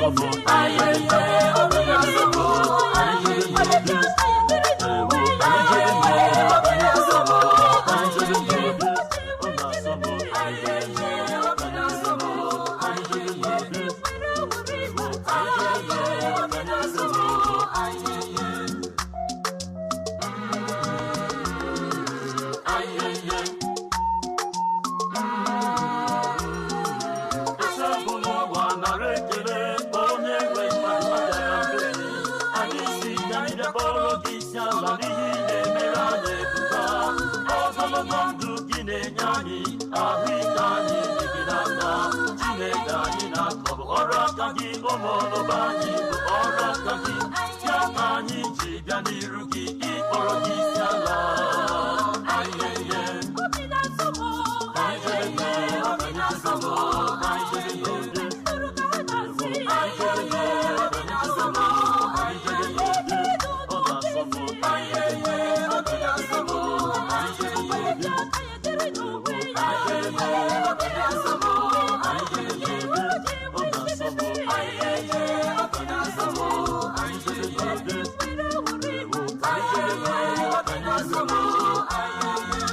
na-asọ m. Ayeye, obi na-asọ m. Anyị jere n'obi. Ewo, anyị jere n'obi. Obi na-asọ m. Anyị jere n'obi. Ọ na-asọ m. Ayeye, obi na-asọ m. Anyị jere n'obi. Ewo, anyị jere n'obi. Obi na-asọ m. Ayeye. Ayeye. Echebụla ụwa nara ekele onye nwe mmadụ abịara mbe gị. Anyị si ka anyị bịa kpọrọ gị isi ala n'ihi ị na-emere anyị ebuka. Ogologo ndụ gị na-enye anyị, ahụike anyị dị gị n'aka. Chineke anyị na-akọ bụ ọrụ aka gị, ụmụ ọlụba anyị bụ ọrụ aka gị. Ya ka anyị ji bịa n'iru gị ịkpọrọ gị isi ala. Ayeye. Anyị jere n'obi, obi na-asọ m. Anyị jere n'obi. Anyị jere n'obi, obi na-asọ m. Anyị jere n'obi, ọ na-asọ m. Ayeye, obi na-asọ m. Anyị jere n'obi. Anyị jere n'obi, obi na-asọ m. Anyị jere n'obi, ọ na-asọ m. Ayeye, obi na-asọ m. Anyị jere n'obi. Anyị jere n'obi, obi na-asọ m. Ayeye.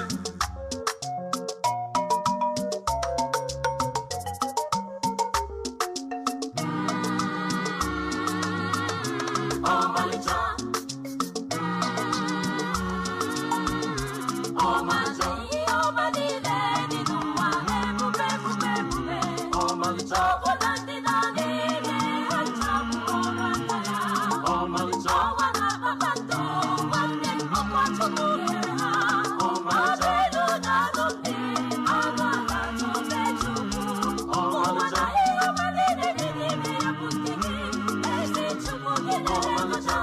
Ọmalịcha, ọmalịcha, Ihe ọma niile dị n'ụwa, ebube ebube ebube. ọmalịcha, Ọbụna ndị na-ere ha ncha bụ ọrụ aka ya. ọmalịcha, Ọnwa na kpakpando, nwanne m ọkwa Chukwu kere ha. Ọmalịcha. Anụ elu na anụ mmiri, anụ ala tụte Chukwu. Ụwa Ọmalịcha. na ihe ọma niile dị n'ime ya bụ nke gị. Ezi Chukwu gị na-elekọta,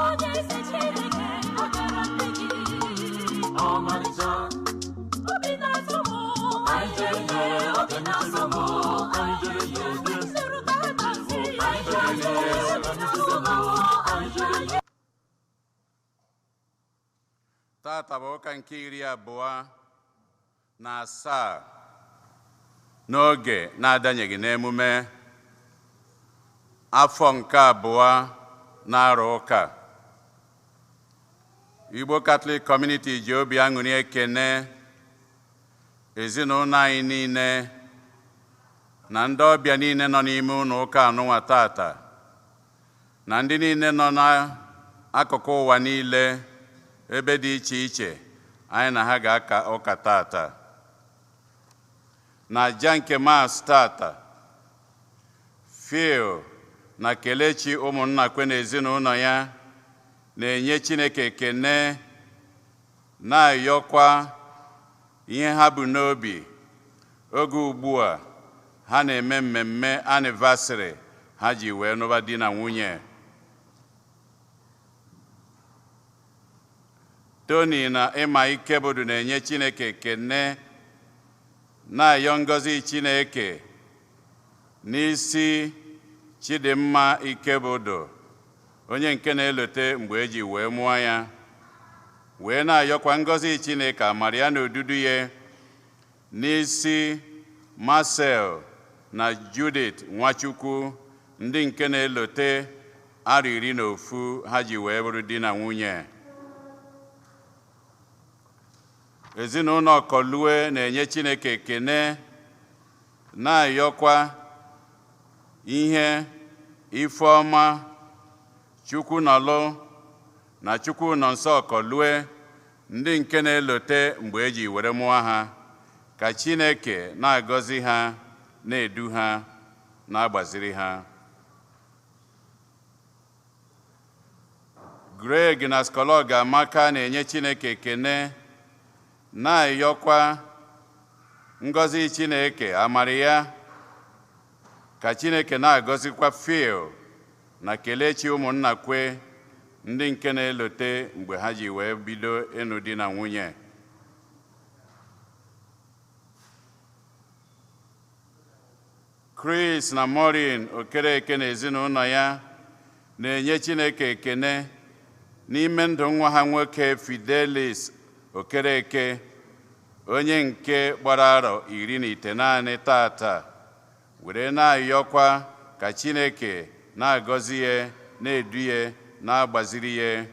onye ezi Chineke ọ bịara ndị gị. Ọmalịcha. Obi na-asọ m, Anyị jere n'obi, obi na-asọ m. Anyị jere n'obi. soro ka ha na-asị. Anyị jere n'obi, obi na-asọ m. Anyị jere n'obi. Tata bụ ụka nke 27 n'oge na-adanyeghị n'emume afọ nke abụọ na-arụ ụka. Igbo Catholic Community ji obi aṅụrị ekene ezinụlọ anyị niile na ndị ọbịa niile nọ n'ime ụlọ ụka anụnwa tata na ndị niile nọ n'akụkụ ụwa niile ebe dị iche iche anyị na ha ga-aka ụka tata. Na aja nke Mass tata, Phil na Kelechi ụmụnna kwe na ezinụlọ ya na-enye Chineke ekene, na-ayọkwa ihe ha bụ n'obi oge ugbu a ha na-eme mmemme anniversary ha ji wee nụba di na nwunye. Tony na Ịma Ikebodu na-enye Chineke ekene, na-ayọ ngọzi Chineke n'isi Chidimma Ikebodo, onye nke na-elote mgbe eji wee mụọ ya, wee na-ayọkwa ngọzi Chineke amara ya na odudu ya n'isi Marcel na Judith Nwachukwu, ndị nke na-elote arọ 11 ha ji wee bụrụ di na nwunye. Ezinụlọ Kọlue na-enye Chineke ekene, na-ayọkwa ihe Ifeọma Chukwu nọlụ na Chukwu nọ nso Kọlue, ndị nke na-elote mgbe eji were mụọ ha, ka Chineke na-agọzi ha, na-edu ha, na-agbaziri ha. Greg na Skọlọg Amaka na-enye Chineke ekene, na-ayọkwa ngọzi Chineke amara ya, ka Chineke na-agọzikwa Phil na Kelechi ụmụnna kwe, ndị nke na-elote mgbe ha ji wee bido ịnụ di na nwunye. Chris na Maureen Okereke na ezinụlọ ya na-enye Chineke ekene n'ime ndụ nwa ha nwoke Fidelis Okereke, onye nke gbara arọ 19 tata, were na-ayọkwa ka Chineke na-agọzi ya, na-edu ya, na-agbaziri ya,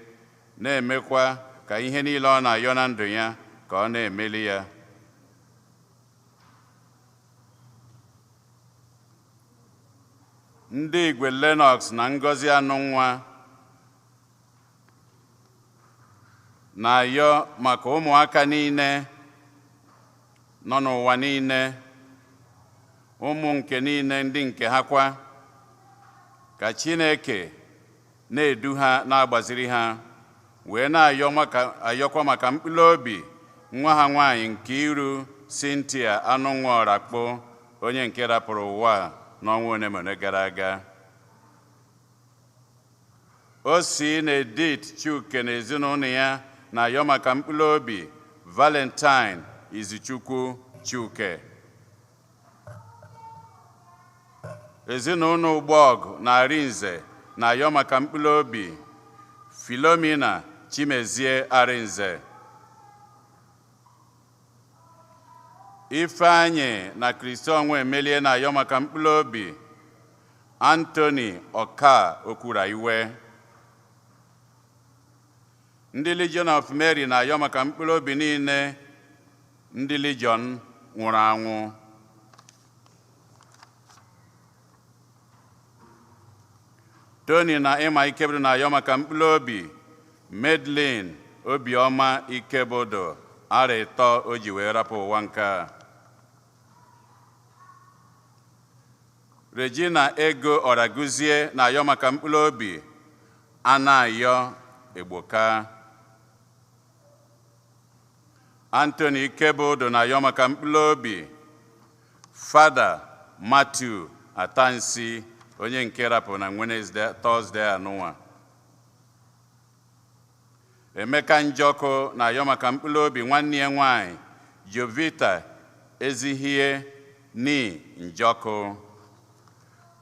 na-emekwa ka ihe niile ọ na-ayọ na ndụ ya ka ọ na-emeli ya. Ndị Igwe Lennox na Ngozi Anụnwa na-ayọ maka ụmụaka niile nọ n'ụwa niile, ụmụ nke niile ndị nke ha kwa, ka Chineke na-edu ha, na-agbaziri ha, wee na-ayọkwa maka mkpụrụ obi nwa ha nwaanyị Nkiru Cynthia Anụnwa Ọrakpo, onye nke rapụrụ ụwa n'ọnwa ole ma ole gara aga. O si na Edith Chuke na ezinụlọ ya na-ayọ maka mkpụrụ obi Valentine Izuchukwu Chuke. Ezinụlọ Ugbọgụ na Arinze na-ayọ maka mkpụrụ obi Philomena Chimezie Arinze. Ifeanyị na Kristi Emelie na-ayọ maka mkpụrụ obi Anthony Ọka Okwuraiwe. Ndị Legion of Mary na-ayọ maka mkpụrụ obi niile ndị Legion nwụrụ anwụ. Tony na Ịma Ikebụrụ na-ayọ maka mkpụrụ obi Madeline Obiọma Ikebodo, arọ 3 o ji wee rapụ ụwa nke a. Regina Ego Ọraguzie na-ayọ maka mkpụrụ obi Anayo Egboka. Anthony Ikebodo na-ayọ maka mkpụrụ obi Fada Matthew Atansi, onye nke rapụ na Wednesday, Thursday anụnwa. Emeka Njọkụ na-ayọ maka mkpụrụ obi nwanne ya nwanyị Jovita Ezihie ni Njọkụ.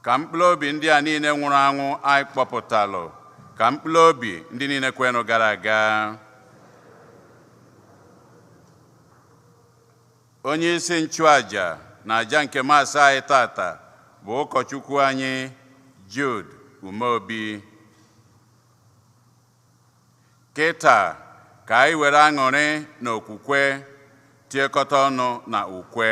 Ka mkpụrụ obi ndị a niile nwụrụ anwụ anyị kpọpụtalụ, ka mkpụrụ obi ndị niile kwenụ gara aga. Onye isi nchụaja na aja nke maasị anyị tata bụ ụkọchukwu anyị Jude Umeobi. Kịta ka anyị were aṅụrị na okwukwe tiekọta ọnụ na ukwe.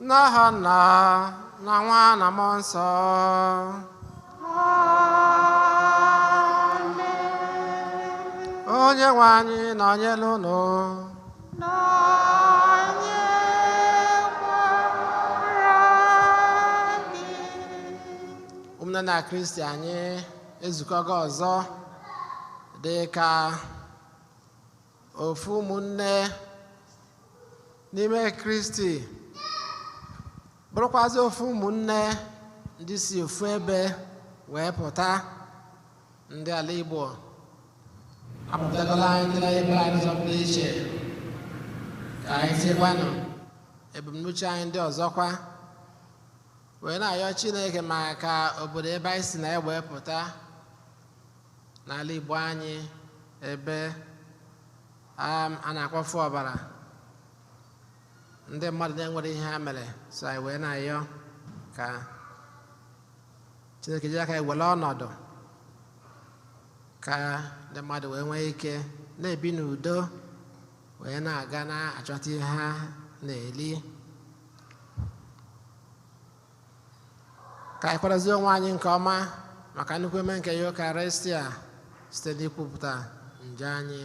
N'aha Nna na Nwa na Mmụọ Nsọ. Amen. Onye nwe anyị nọnyere unu. Nọnyekwara gị. Ụmụnne na Kristi, anyị ezukọgo ọzọ dị ka ofu ụmụnne n'ime Kristi, bụrụkwazị ofu ụmụnne ndị si ofu ebe wee pụta. Ndị ala Igbo apụtagola anyị ndị na-ebe anyị n'ụzọ pụrụ iche ka anyị tiekwanụ ebumnuche anyị ndị ọzọkwa. Wee na-ayọ Chineke maka obodo ebe anyị si na ya wee pụta n'ala Igbo anyị, ebe a na-akwafu ọbara ndị mmadụ na-enwere ihe ha mere. So anyị wee na-ayọ ka Chineke ji aka ewere ọnọdụ ka ndị mmadụ wee nwee ike na-ebi n'udo, wee na-aga na-achọta ihe ha na-eli. Ka anyị kwadozie onwe anyị nke ọma maka nnukwu eme nke Yukarịstịa site n'ikwupụta njọ anyị.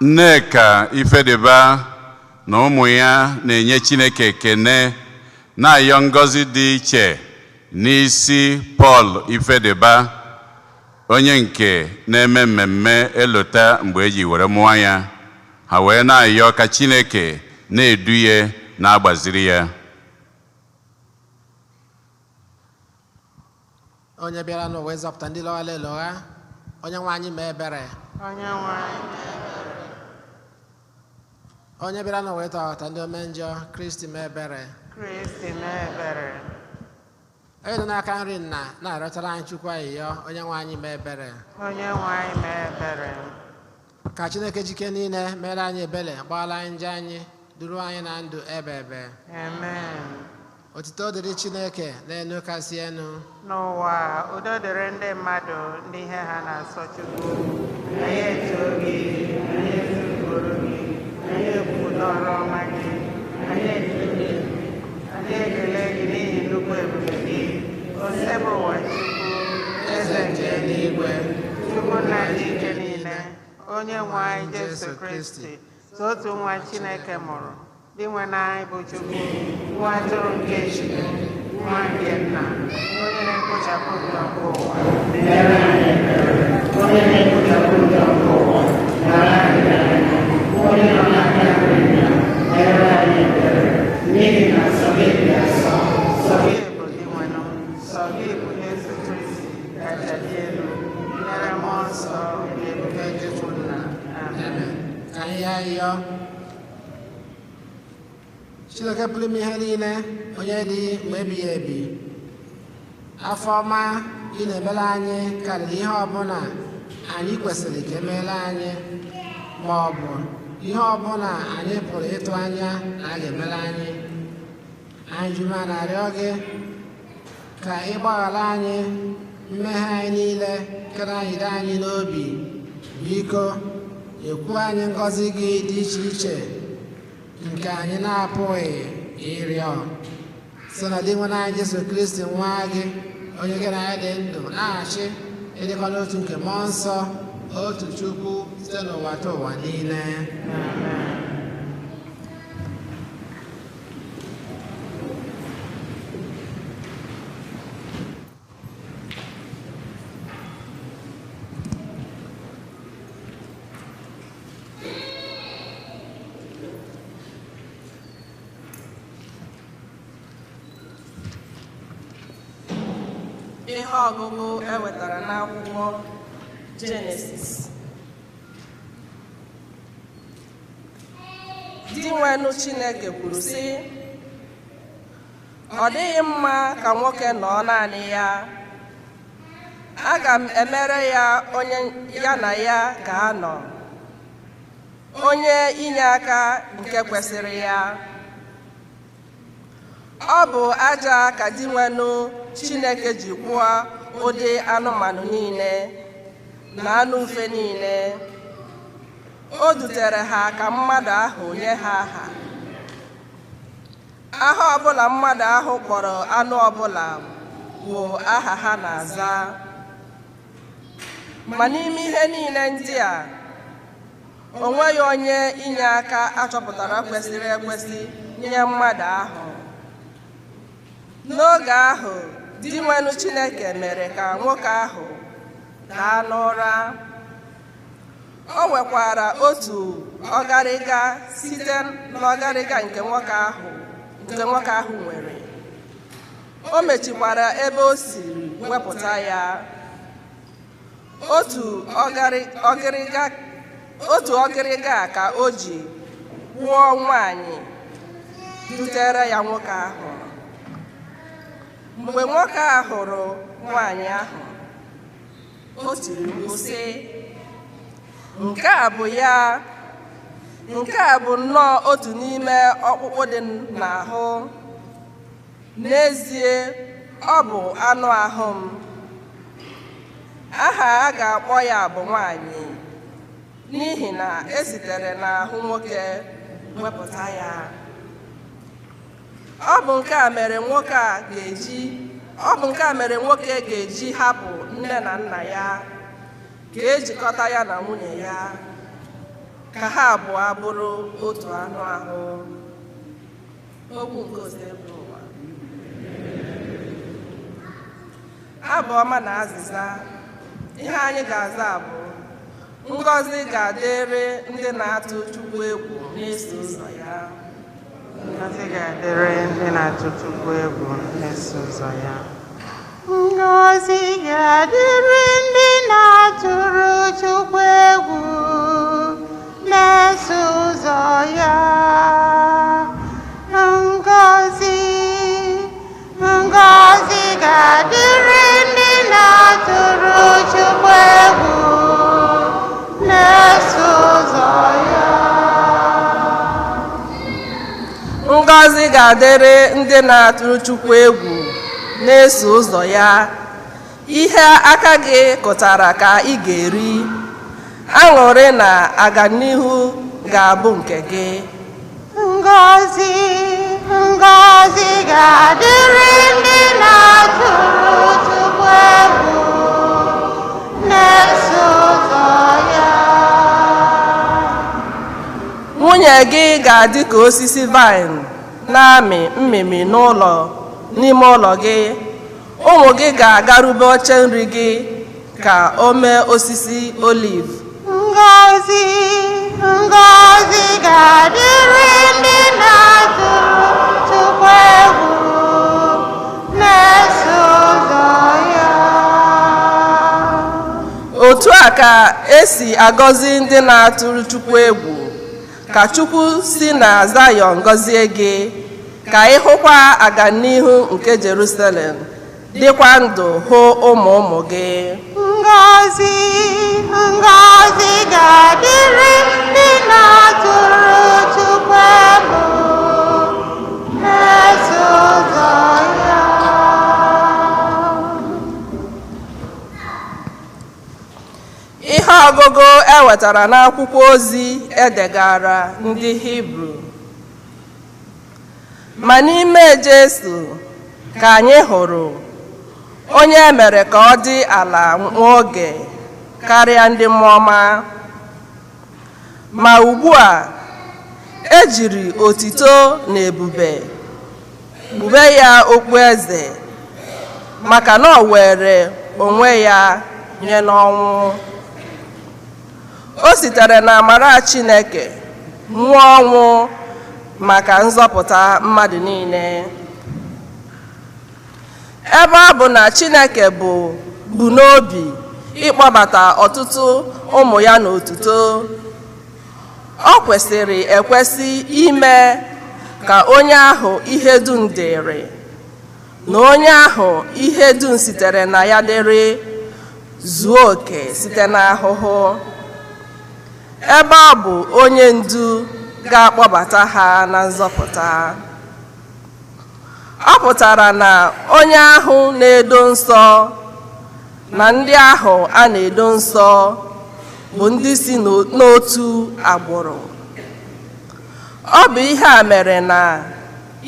Nneka Ifediba na ụmụ ya na-enye Chineke ekene, na-ayọ ngọzi dị iche n'isi Pọl Ifediba, onye nke na-eme mmemme elota mgbe eji were mụọ ya. Ha wee na-ayọ ka Chineke na-edu ya na-agbaziri ya. Onye bịara n'ụwa ịzọpụta ndị lọghara elọgha, onye nwe anyị mee ebere. Onye nwe anyị mee ebere. Onye bịara n'ụwa ịtọghọta ndị ome njọ, Kristi mee ebere. Kristi mee ebere. Onye nọ n'aka nri nna na-arịọtara anyị Chukwu ayịyọ, onye nwe anyị mee ebere. Onye nwe anyị mee ebere. Ka Chineke jike niile mere anyị ebere, gbaghara anyị njọ anyị, duru anyị na ndụ ebe ebe. Amen. Otito dịrị Chineke n'elu kasị elu. N'ụwa, udo dịrị ndị mmadụ ndị ihe ha na-asọ Chukwu. Anyị eto gị, anyị etukwuru gị, anyị ekwupụta ọrụ ọma gị, anyị eto gị, anyị ekele gị n'ihi nnukwu ebube gị. Osebụwa Chukwu, eze nke eluigwe, Chukwu nna dị ike niile, onye nwe anyị Jesu Kristi, so otu nwa Chineke mụrụ, dị nwe anyị bụ Chukwu, nwa atụrụ nke Chineke, nwa nke nna, onye na-ekpochapụ njọ nke ụwa. Mere anyị ebere. Onye na-ekpochapụ njọ nke ụwa, nara anyị n'anya. Onye nọ n'aka nri nna, mere anyị ebere. N'ihi na sọ gị dị asọ, sọ gị bụ Dinwenụ, sọ gị bụ Jesu Kristi kacha dị elu, nyere mmụọ nsọ na ebube Chukwu nna. Amen. Ka anyị ayọ Chineke pụrụ ime ihe niile, onye dị mgbe ebighị ebi, afọ ọma ị na-emere anyị karịrị ihe ọbụla anyị kwesịrị ka emeere anyị, ma ọ bụ ihe ọbụla anyị pụrụ ịtụ anya na a ga-emere anyị. Anyị juma na-arịọ gị ka ị gbaghara anyị mmehie anyị niile kere anyị dị anyị n'obi. Biko ekwu anyị ngọzi gị dị iche iche nke anyị na-apụghị ịrịọ, site na Dinwenụ anyị Jesu Kristi nwa gị, onye gị na ya dị ndụ na-achị ịdịkwa n'otu nke mmụọ nsọ, otu Chukwu, site n'ụwa ta ụwa niile. Ihe ọgụgụ e wetara n'akwụkwọ Jenesis. Dinwenụ Chineke kwuru sị, ọ dịghị mma ka nwoke nọọ naanị ya. Aga m emere ya onye ya na ya ga-anọ, onye inye aka nke kwesịrị ya. Ọ bụ aja ka Dinwenụ Chineke ji kwụọ ụdị anụmanụ niile na anụ ufe niile. O dutere ha ka mmadụ ahụ nye ha aha. Aha ọbụla mmadụ ahụ kpọrọ anụ ọbụla bụ aha ha na-aza. Ma n'ime ihe niile ndị a, o nweghị onye inye aka achọpụtara kwesịrị ekwesị nye mmadụ ahụ. N'oge ahụ, Dinwenụ Chineke mere ka nwoke ahụ daa n'ụra. O nwekwara otu ọgarịga site n'ọgarịga nke nwoke ahụ nwere. O mechikwara ebe o siri wepụta ya. Otu ọgịrịga ka o ji kwụọ nwaanyị dutere ya nwoke ahụ. Mgbe nwoke a hụrụ nwaanyị ahụ, o tiri mkpu sị, "Nke a bụ ya, nke a bụ nnọọ otu n'ime ọkpụkpụ dị n'ahụ. N'ezie, ọ bụ anụ ahụ m. Aha a ga-akpọ ya bụ nwaanyị, n'ihi na e sitere n'ahụ nwoke wepụta ya." Ọ bụ nke a mere nwoke ga-eji hapụ nne na nna ya ka ejikọta ya na nwunye ya, ka ha abụọ bụrụ otu anụ ahụ. Okwu nke Osebụrụwa. Abụ ọma na azịza. Ihe anyị ga-aza bụ: ngọzi ga-adịrị ndị na-atụ Chukwu egwu na-eso ụzọ ya. Ngọzi ga-adịrị ndị na-atụ Chukwu egwu na-eso ụzọ ya. Ngọzi ga-adịrị ndị na-atụrụ Chukwu egwu na-eso ụzọ ya. Ngọzi, ngọzi ga-adịrị ndị na-atụrụ Chukwu egwu na-eso ụzọ ya. Ngọzi ga-adịrị ndị na-atụrụ Chukwu egwu na-eso ụzọ ya. Ihe aka gị kụtara ka ị ga-eri, aṅụrị na aganihu ga-abụ nke gị. Ngọzi, ngọzi ga-adịrị ndị na-atụrụ Chukwu egwu na-eso ụzọ ya. Nwunye gị ga-adị ka osisi vaịn na-amị mmịmị n'ime ụlọ gị. Ụmụ gị ga-agarube oche nri gị ka o mee osisi oliv. Ngọzi, ngọzi ga-adịrị ndị na-atụrụ Chukwu egwu na-eso ụzọ ya. Otu a ka esi agọzi ndị na-atụrụ Chukwu egwu. Ka Chukwu si na Zayọn gọzie gị, ka ị hụkwa aganihu nke Jerusalem, dịkwa ndụ hụ ụmụ ụmụ gị. Ngọzi, ngọzi ga-adịrị ndị na-atụrụ Chukwu egwu na-eso ụzọ ya. Ihe ọgụgụ e wetara n'akwụkwọ ozi edegara ndị Hibru. Ma n'ime Jesu ka anyị hụrụ onye e mere ka ọ dị ala nwa oge karịa ndị mmụọ ọma, ma ugbu a e jiri otito na ebube kpube ya okpueze, maka na o were onwe ya nye n'ọnwụ. O sitere n'amara Chineke nwụọ ọnwụ maka nzọpụta mmadụ niile. Ebe ọ bụ na Chineke bụ n'obi ịkpọbata ọtụtụ ụmụ ya n'otuto, ọ kwesịrị ekwesị ime ka onye ahụ ihe dum dịrị na onye ahụ ihe dum sitere na ya dịrị zuo oke site n'ahụhụ, ebe ọ bụ onye ndu ga-akpọbata ha na nzọpụta. Ọ pụtara na onye ahụ na-edo nsọ na ndị ahụ a na-edo nsọ bụ ndị si n'otu agbụrụ. Ọ bụ ihe a mere na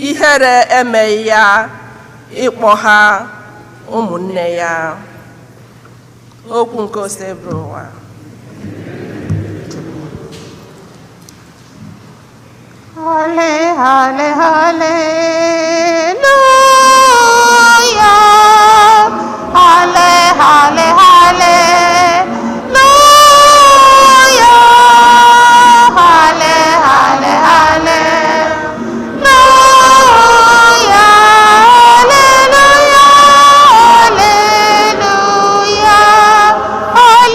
ihere emeghị ya ịkpọ ha ụmụnne ya. Okwu nke Osebụrụwa. Halle, halle, hallelujah. Halle, halle, hallelujah. Halle, halle, hallelujah. Hallelujah, hallelujah,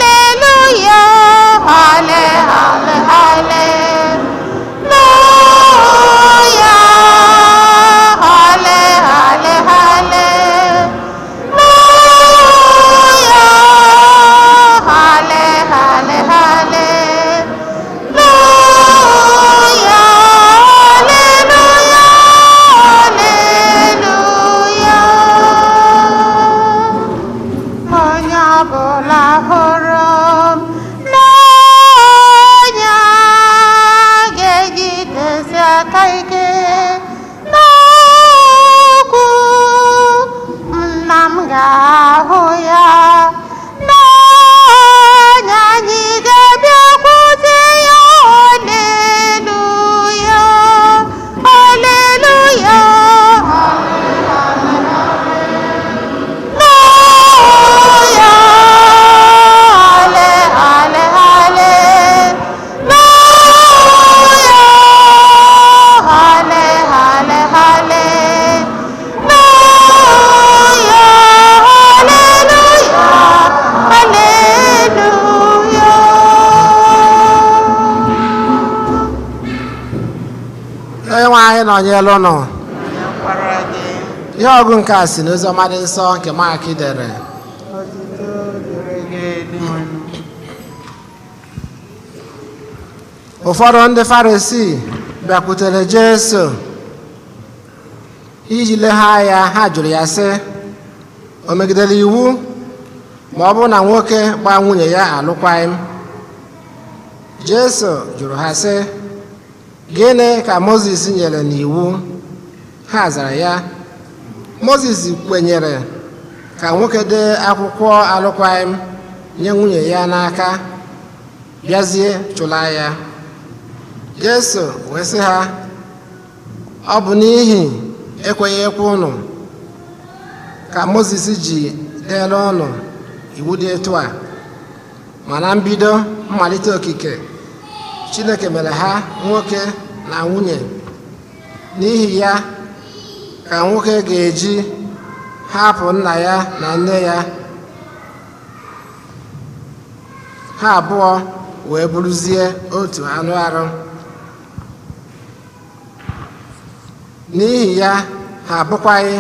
nọnyere ụnụ. Nọnyekwara gị. Ihe ọgụ nke a si n'Oziọma dị nsọ nke Mak dere. Otuto dịrị gị, Dinwenụ. Ụfọdụ ndị Farisii bịakwutere Jesu iji legha ya. Ha jụrụ ya sị, o megidere iwu ma ọ bụrụ na nwoke gbaa nwunye ya alụkwaghịm? Jesu jụrụ ha sị, gịnị ka Mozis nyere n'iwu? Ha zara ya, Mozis kwenyere ka nwoke dee akwụkwọ alụkwaghịm nye nwunye ya n'aka, bịazie chụla ya. Jesu wee sị ha, ọ bụ n'ihi ekweghị ekwe ụnụ ka Mozis ji deere ụnụ iwu dị etu a. Ma na mbido mmalite okike, Chineke mere ha nwoke na nwunye. N'ihi ya ka nwoke ga-eji hapụ nna ya na nne ya, ha abụọ wee bụrụzie otu anụ arụ. N'ihi ya ha abụkwaghị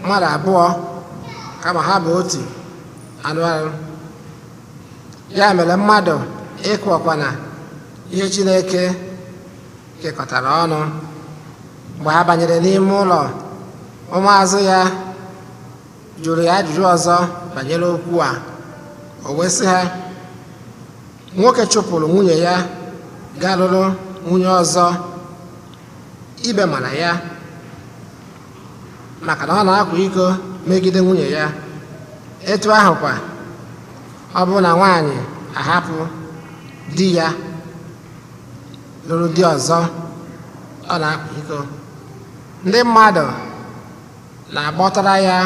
mmadụ abụọ, kama ha bụ otu anụ arụ. Ya mere mmadụ ịkụọkwana ihe Chineke kekọtara ọnụ. Mgbe ha banyere n'ime ụlọ, ụmụazụ ya jụrụ ya ajụjụ ọzọ banyere okwu a. O wee sị ha, nwoke chụpụrụ nwunye ya gaa lụrụ nwunye ọzọ, ibe mara ya maka na ọ na-akwa iko megide nwunye ya. Etu ahụ kwa, ọ bụrụ na nwaanyị ahapụ di ya lụrụ di ọzọ, ọ na-akwa iko. Ndị mmadụ na-akpọtara ya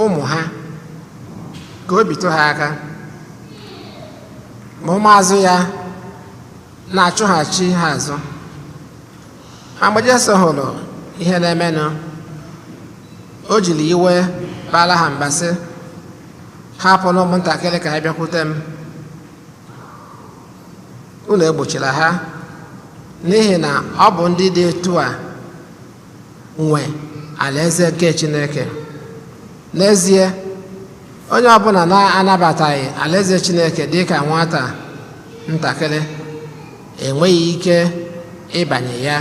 ụmụ ha ka o bitụ ha aka, ma ụmụazụ ya na-achụghachi ha azụ. Ma mgbe Jesu hụrụ ihe na-emenụ, o jiri iwe baara ha mba sị, hapụnụ ụmụntakịrị ka ha bịakwute m, unu egbochila ha, n'ihi na ọ bụ ndị dị etu a nwe alaeze nke Chineke. N'ezie, onye ọbụla na-anabataghị alaeze Chineke dị ka nwata ntakịrị enweghị ike ịbanye ya.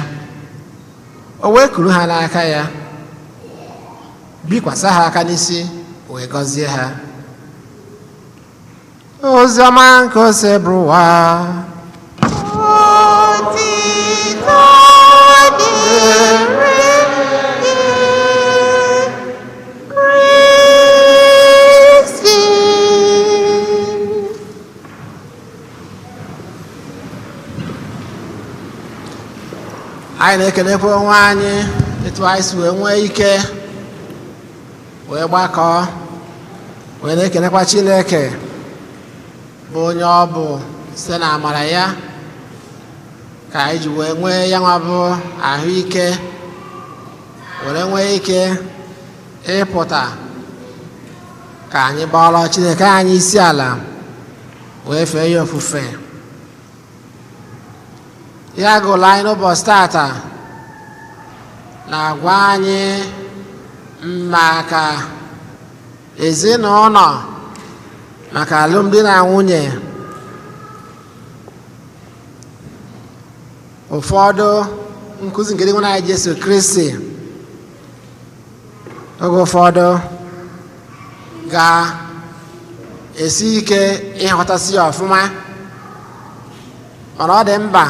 O wee kuru ha n'aka ya, bikwasị ha aka n'isi, wee gọzie ha. Oziọma nke Osebụrụwa. Otito dịrị gị, Kristi. Anyị na-ekelekwa onwe anyị etu anyị si wee nwee ike wee gbakọọ, wee na-ekelekwa Chineke bụ onye ọ bụ site na amara ya ka anyị ji wee nwee ya nwa bụ ahụike, were nwee ike ịpụta ka anyị gbọọrọ Chineke anyị isi ala wee fee ya ofufe. Ya gụrụ anyị n'ụbọchị tata na-agwa anyị maka ezinụlọ, maka alụmdi na nwunye. Ụfọdụ nkụzi nke Dinwenụ anyị Jesu Kristi oge ụfọdụ ga-esi ike ịghọtasị ya ọfụma, mana ọ dị mkpa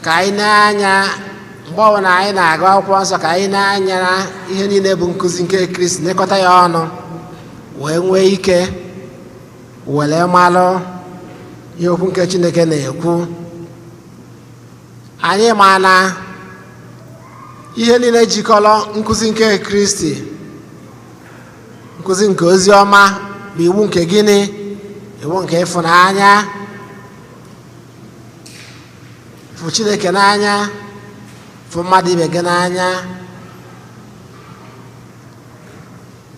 ka anyị na-anya mgbe ọbụla anyị na-agụ akwụkwọ nsọ, ka anyị na-anya na ihe niile bụ nkụzi nke Kristi, nekọta ya ọnụ wee nwee ike were malụ ihe okwu nke Chineke na-ekwu. Anyị ma na ihe niile jikọrọ nkụzi nke Kristi, nkụzi nke ozi ọma, bụ iwu nke gịnị? Iwu nke ịfụnanya, fụ Chineke n'anya, fụ mmadụ ibe gị n'anya.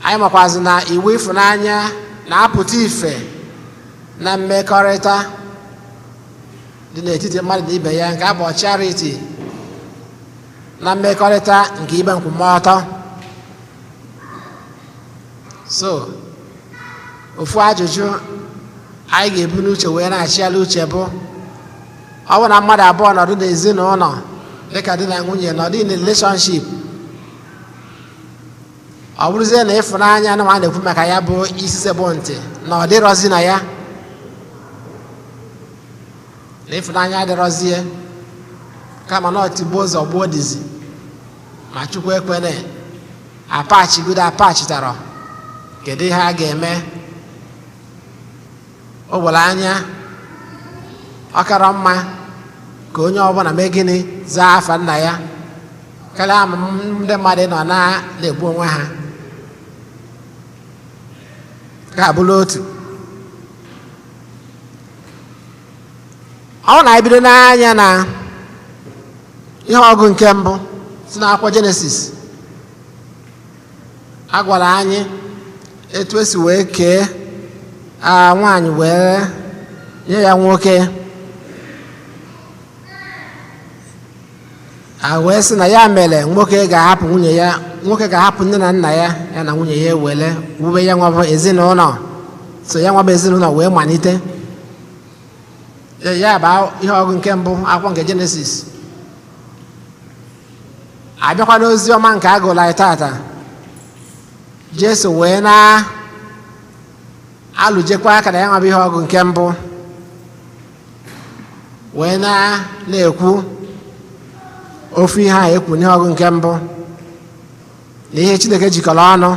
Anyị makwazi na iwu ịfụnanya na-apụta ife na mmekọrịta dị n'etiti mmadụ na ibe ya, nke a bụ charity. Na mmekọrịta nke ikpe nkwụmọtọ. So ofu ajụjụ anyị ga-ebu n'uche wee na-achịala uche bụ, ọ bụ na mmadụ abụọ nọdụ n'ezinụlọ dịka di na nwunye, nọdụ in a relationship, ọ bụrụzie na ịfụnanya na a na-ekwu maka ya bụ isi sekpụ ntị na ọ dịrọzi na ya, na ịfụnanya adịrọzie, kama na ọtigbuo ụzọ gbuo dizi, ma Chukwu ekwene apachigodo apachitara, kedu ihe a ga-eme? O were anya ọ kara mma ka onye ọbụla mee gịnị? Zaa afa nna ya, karịa ama ndị mmadụ nọ na-egbu onwe ha. Ka abụrụ otu ọ na-ebido n'anya na ihe ọgụ nke mbụ si n'akwụkwọ Jenesis, a gwara anyị etu esi wee kee a nwaanyị wee nye ya nwoke, a wee sị na ya mere nwoke ga-ahapụ nwunye ya, nwoke ga-ahapụ nne na nna ya, ya na nwunye ya ewele wube ya nwabụ ezinụlọ. So ya nwabụ ezinụlọ wee malite ya bụ ihe ọgụ nke mbụ, akwụkwọ nke Jenesis. Abịakwa n'ozi ọma nke a gụrụ anyị tata, Jesu wee na alụjekwa aka na ya nwabụ ihe ọgụ nke mbụ, wee na na-ekwu ofu ihe a ekwu n'ihe ọgụ nke mbụ, na ihe Chineke jikọrọ ọnụ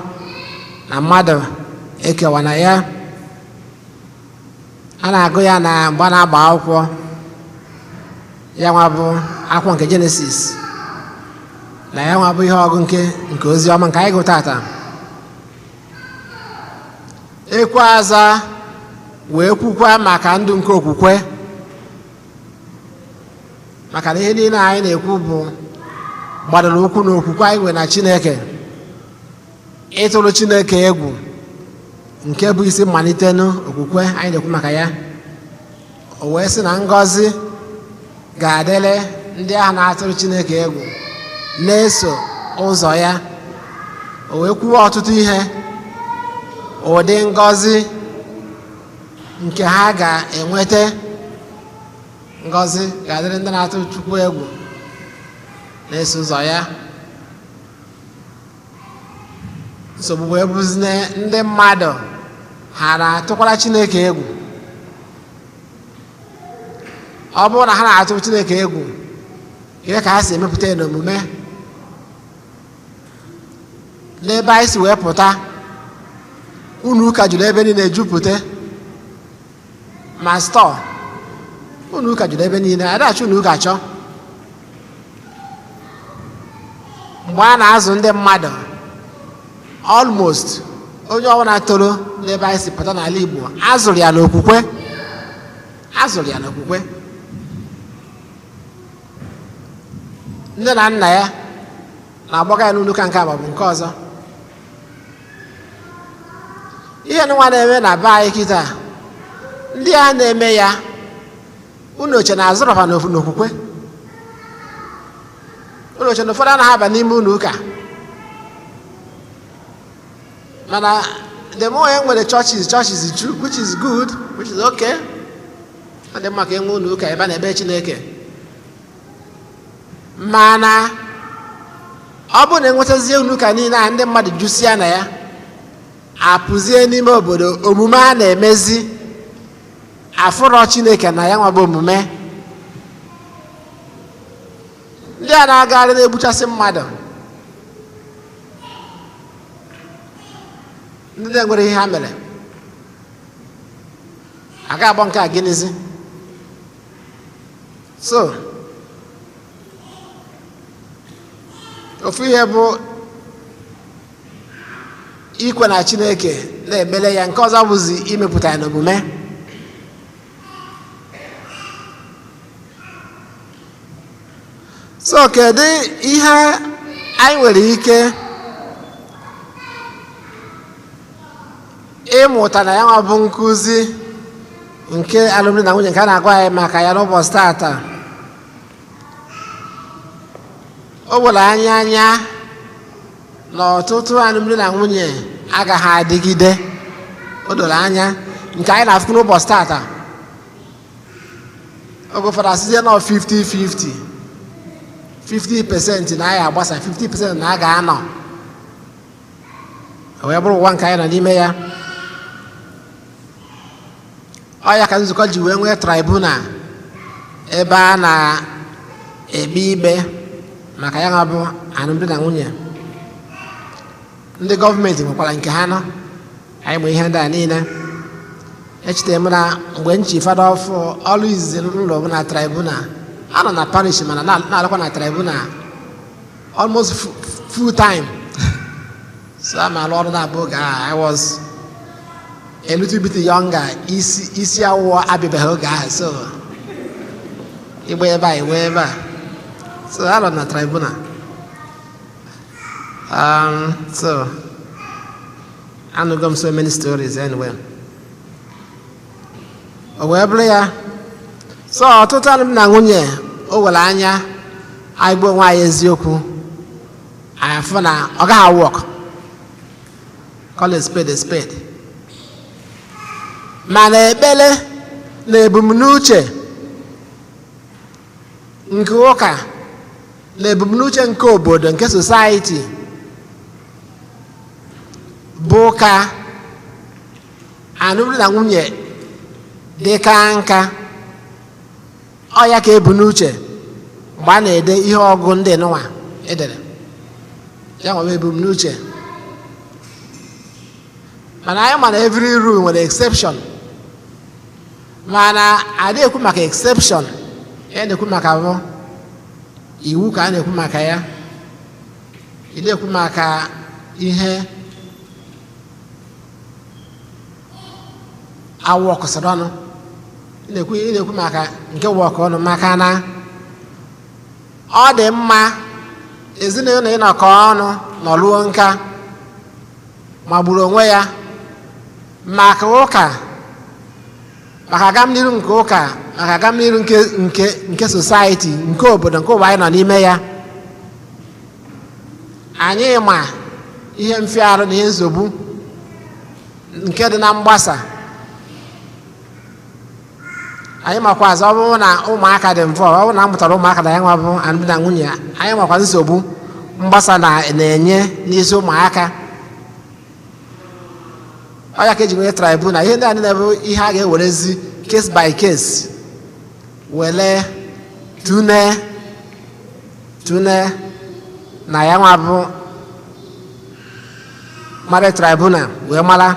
na mmadụ ekewa na ya. A na-agụ ya na mgbe a na-agba akwụkwọ, ya nwa bụ akwụkwọ nke Jenesis na ya nwa bụ ihe ọgụ nke ozi ọma nke anyị gụ tata. Ekwe aza wee kwukwa maka ndụ nke okwukwe, maka na ihe niile anyị na-ekwu bụ gbadoro ụkwụ n'okwukwe anyị nwere na Chineke, ịtụrụ Chineke egwu nke bụ isi mmalite n'okwukwe anyị na-ekwu maka ya. O wee sị na ngọzi ga-adịrị ndị ahụ na-atụrụ Chineke egwu na-eso ụzọ ya. O wee kwuo ọtụtụ ihe, ụdị ngọzi nke ha ga-enweta. Ngọzi ga-adịrị ndị na-atụ Chukwu egwu na-eso ụzọ ya. Nsogbu wee bụzie ndị mmadụ ha na-atụkwara Chineke egwu. Ọ bụrụ na ha na-atụ Chineke egwu, ihe ka ha si emepụta ya n'omume n'ebe anyị si wee pụta, unu ụka juru ebe niile jupụta, ma stọọ unu ụka juru ebe niile, adachọ unu ụka chọọ. Mgbe a na-azụ ndị mmadụ, almost onye ọbụla toro n'ebe anyị si pụta n'ala Igbo, azụrụ ya n'okwukwe, azụrụ ya n'okwukwe. Nne na nna ya na-agbaga ya n'ụlọ ụka nke a maọbụ nke ọzọ. Ihe nwa na-eme na be anyị kịta, ndị a na-eme ya, unu oche na-azụrụ ha n'okwukwe? Unu oche na ụfọdụ anaghị aba n'ime ụlọ ụka? Mana the more e nwere churches, churches ju, which is good, which is okay. Ọ dị mma ka e nwee ụlọ ụka ebe a na-ebe Chineke, mana ọ bụrụ na enwetazie ụlọ ụka niile a, ndị mmadụ jusia na ya, apụzie n'ime obodo, omume a na-emezi afụrọ Chineke na ya nwabụ omume. Ndị a na-agagharị na-egbuchasị mmadụ, ndị na-enwere ihe ha mere, a ga-agbọ nke a gịnịzi? So ofu ihe bụ ikwe na Chineke na-emele ya, nke ọzọ bụzi imepụta ya n'omume. So kedu ihe anyị nwere ike ịmụta na ya nwa bụ nkụzi nke alụmdi na nwunye nke a na-agwa anyị maka ya n'ụbọchị tata? O were anya anya na ọtụtụ alụmdi na nwunye agaghị adịgide. O doro anya nke anyị na-afụ n'ụbọchị tata. Oge ụfọdụ asịzie nọ 50-50, 50% na anyị agbasa, 50% na a ga-anọ. O wee bụrụ ụwa nke anyị nọ n'ime ya. Ọ ya ka nzukọ ji wee nwee tribunal ebe a na-ekpe ikpe maka ya bụ alụmdi na nwunye. Ndị gọọmenti nwekwara nke ha nọ. Anyị ma ihe ndị a niile. Echere m na mgbe nchi fada ọfụ, ọrụ izizi n'ụlọ bụ na tribunal. Anọ na parish, mana na-alụkwa na tribunal almost full time. So a ma alụ ọrụ na-abụ oge ahụ I was a little bit younger, isi isi awụọ abịabeghị oge ahụ, so ịgba ebe a, iwe ebe a. So anọ na tribunal. So anụgo m so many stories. Anyway, o wee bụrụ ya. So ọtụtụ alụmdi na nwunye, o were anya anyị gbuo onwe anyị eziokwu, anyị afụ na ọ gaghị work. Call a spade a spade. Mana ekpere na ebumnuche nke ụka na ebumnuche nke obodo, nke society, bụ ka alụmdi na nwunye dị ka nka. Ọ ya ka ebu n'uche mgbe a na-ede ihe ọgụ ndị nụnwa edere ya nwere ebumnuche. Mana anyị ma na every rule nwere exception, mana adị ekwu maka exception ya, na-ekwu maka bụ iwu ka a na-ekwu maka ya. Ị na-ekwu maka ihe awụ ọkụsịrị ọnụ, ị na-ekwu maka nke wọkụ ọnụ, maka na ọ dị mma ezinụlọ ịnọkọ ọnụ nọruo nka magburu onwe ya maka ụka, maka agamniru nke ụka, maka agamniru nke society, nke obodo, nke ụwa anyị nọ n'ime ya. Anyị ma ihe mfịarụ na ihe nsogbu nke dị na mgbasa. Anyị makwazi, ọ bụrụ na ụmụaka dị mfe, ọ bụrụ na a mụtara ụmụaka na ya nwa bụ alụmdi na nwunye, anyị makwa nsogbu mgbasa na-enye n'isi ụmụaka. Ọ ya ka eji nwee tribunal. Ihe ndị a niile bụ ihe a ga-ewerezi case by case wele tune tune na ya nwa bụ mara tribunal, wee mara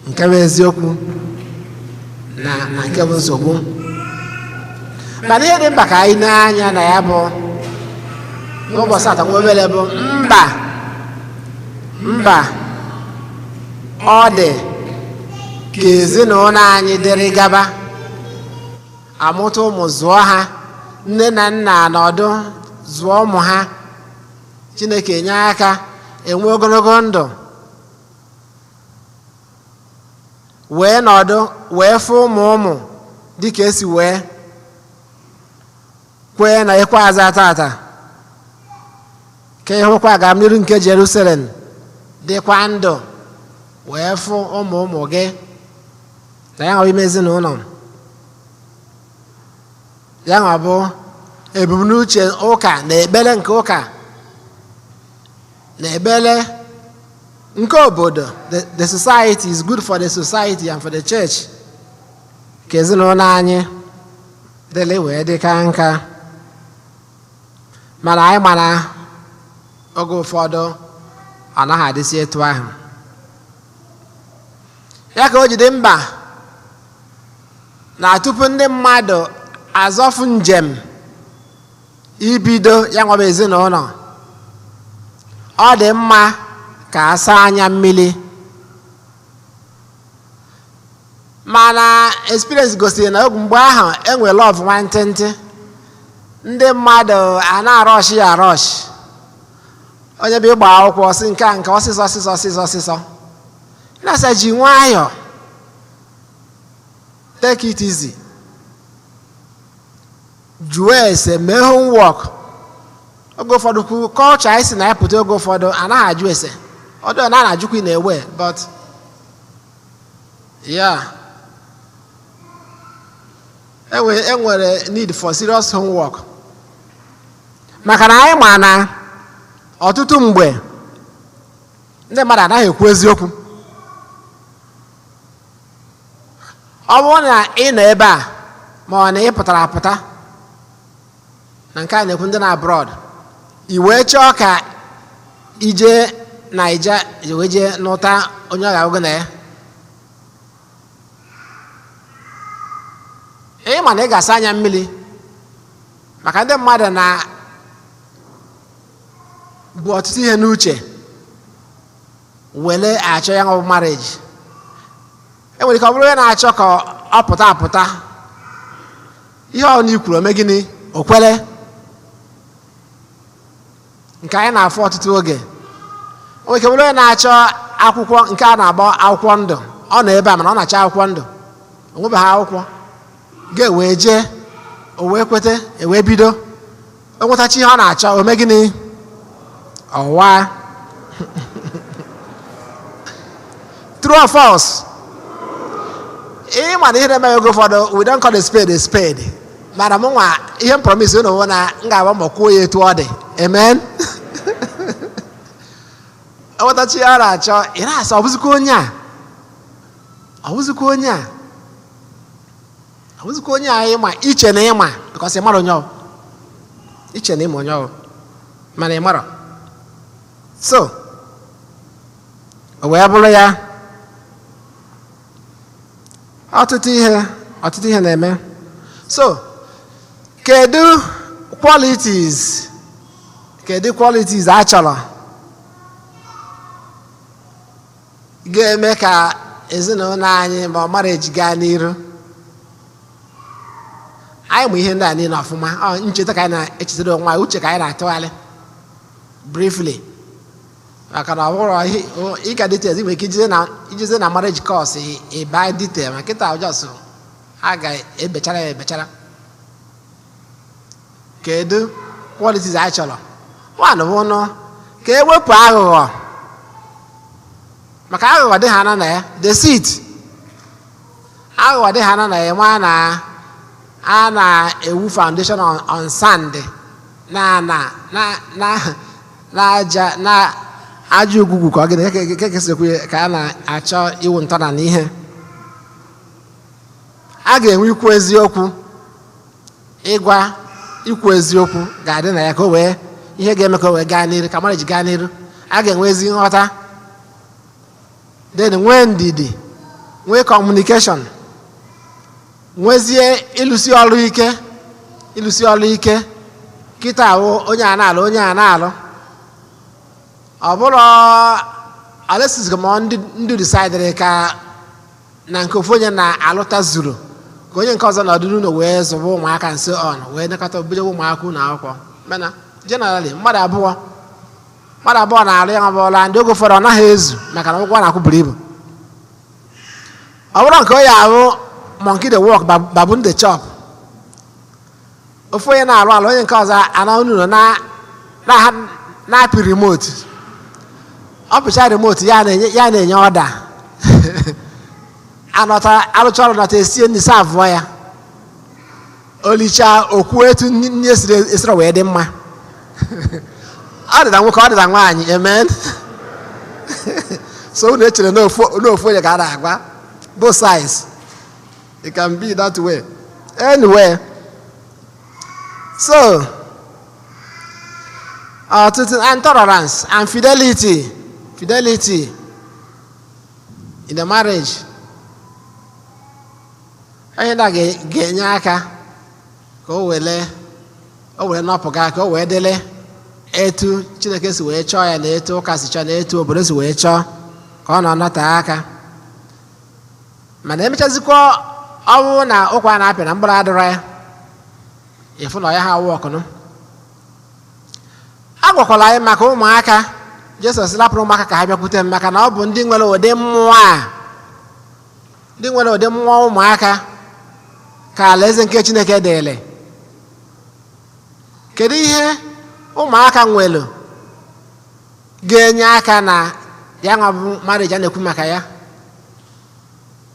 nke bụ eziokwu na nke bụ nsogbu. Mana ihe dị mkpa ka anyị na-anya na ya bụ n'ụbọchị atọ nwa obere bụ mba mba ọ dị ka ezinụlọ anyị dịrị gaba, amụta ụmụ, zụọ ha, nne na nna nọdụ zụọ ụmụ ha, Chineke nye aka enwe ogologo ndụ wee nọdụ wee fụ ụmụ ụmụ, dịka esi wee kwee na ịkwa aza tata, ka ịhụkwa agamniru nke Jerusalem, dịkwa ndụ wee fụ ụmụ ụmụ gị na ya nwa ime ezinụlọ ya nwa bụ ebumnuche ụka na ekpere nke ụka na ekpere nke obodo. The society is good for the society and for the church ka ezinụlọ anyị dịrị wee dị ka nka. Mana anyị mara oge ụfọdụ ọ naghị adịsị etu ahụ. Ya ka o jide mba na tupu ndị mmadụ azọfụ njem ibido ya nwaba ezinụlọ, ọ dị mma ka a saa anya mmiri. Mana experience gosiri na oge mgbe ahụ enwe love nwantịntị, ndị mmadụ a na-arọshị ya arọshị. Onye bụ ịgba akwụkwọ si nke a nke ọsịsọ ọsịsọ ọsịsọ ọsịsọ, na-asa ji nwayọọ, take it easy, jụọ ese, mee homework. Oge ụfọdụ kwu kọlchọ anyị si na ya pụta, oge ụfọdụ anaghị ajụ ese ọdụ na na-ajụkwa ị na-ewe, but yeah, enwere need for serious homework, maka na anyị ma na ọtụtụ mgbe ndị mmadụ anaghị ekwu eziokwu. Ọ bụrụ na ị nọ ebe a, ma ọ na ị pụtara apụta na nke a na-ekwu ndị na abroad, i wee chọọ ka ije Naija wee jee nụta onye ọ ga-agụ na ya, ị ma na ị ga-asa anya mmiri, maka ndị mmadụ na bụ ọtụtụ ihe n'uche wele achọ ya bụ marriage. Enwere ike ọ bụrụ onye na-achọ ka ọ pụta apụta, ihe ọ na ikwuru ome gịnị, o kwere. Nke anyị na-afụ ọtụtụ oge, o nwere ike bụrụ onye na-achọ akwụkwọ nke a na-agba akwụkwọ ndụ. Ọ nọ ebe a, mana ọ na-achọ akwụkwọ ndụ, o nwebeghị akwụkwọ ga-ewee jee, o wee kwete, ewee bido. O nwetachi ihe ọ na-achọ, o mee gịnị? Ọwa. True or false? Ị ma na ihe na-eme oge ụfọdụ, we don't call a spade a spade. Mana m nwa, ihe m promise unu bụ na m ga-agba mbọ kwuo ya etu ọ dị. Amen. Enwetachi ihe ọ na-achọ, ị na-asị, ọ bụzikwa onye a, ọ bụzikwa onye a, ọ bụzikwa onye a ịma iche na ịma, because ị mara onye ọ iche na ịma onye ọ, mana ị mara. So o wee bụrụ ya, ọtụtụ ihe na-eme. So kedu qualities a chọrọ ga-eme ka ezinụlọ anyị ma ọ marriage gaa n'iru? Anyị mụ ihe ndị a niile ọfụma. Ọ ncheta ka anyị na-echetara onwe anyị, uche ka anyị na-atụgharị briefly, maka na ọ bụrụ ịga details, ị nwere ike ijeze na marriage course ịba detail, ma kịta just a ga-ebechara ya ebechara. Kedu qualities anyị chọrọ? One bụ nụ ka ewepụ aghụghọ, maka aghụghọ dị ha na ya, deceit. Aghụghọ dị ha na ya, nwa na a na-ewu foundation on sand na na na na aja na aja ugwugwu, ka ọ gịnị ka kesikwu ka a na-achọ iwu ntọala na ihe a ga-enwe. Ikwu eziokwu, ịgwa ikwu eziokwu ga-adị na ya, ka o wee ihe ga-eme ka o wee gaa n'iru, ka marriage gaa n'iru. A ga-enwe ezi nghọta, then nwee ndidi, nwee communication, nwezie ịlụsi ọrụ ike. Ịlụsi ọrụ ike kịta ahụ, onye a na-alụ, onye a na-alụ, ọ bụrụ alesizgo ma ndị decidere ka na nke ofu onye na-alụta zuru ka onye nke ọzọ nọdụ n'ụlọ wee zụba ụmụaka nso on wee nekọta bido ụmụaka ụlọ akwụkwọ. Mana generally, mmadụ abụọ na-alụ ya bụla ndị oge ụfọdụ ọ naghị ezu, maka na ụgwọ na-akwụ buru ibu. Ọ bụrụ nke onye ahụ, monkey dey work, baboon dey chop. Ofu onye na-alụ alụ, onye nke ọzọ ana n'ụlọ na-apị remote. Ọ pịcha remote ya, na-enye ya, na-enye ọda anọta, alụcha ọrụ nọta, esie nri, serve ya, olicha, okwu etu nri esiri esiri wee dị mma. Ọ dịda nwoke, ọ dịda nwaanyị. Amen. So unu echere n'ofu onye ka a na-agwa. Both sides, it can be that way. Anyway, so ọtụtụ and tolerance and fidelity in the marriage, ihe ndị a ga-enye aka ka o were nọpụga, ka o wee dịrị etu Chineke si wee chọọ ya, na etu ụka si chọọ, na etu obodo si wee chọọ ka ọ nọ nọte aka. Mana emechazikwa, ọnwụ na ụkwa na-apịa na mkpụrụ adịrọ ya, ịfụ na ya ha awụ ọkụnụ. A gwakwara anyị maka ụmụaka. Jésọs lapụrụ ụmụaka ka ha bịakwute m, maka na ọ bụ ndị nwere ụdị mmụọ a, ndị nwere ụdị mmụọ ụmụaka, ka alaeze nke Chineke dịrị. Kedu ihe Ụmụaka nwere ga-enye aka na ya nwa bụ marriage a na-ekwu maka ya.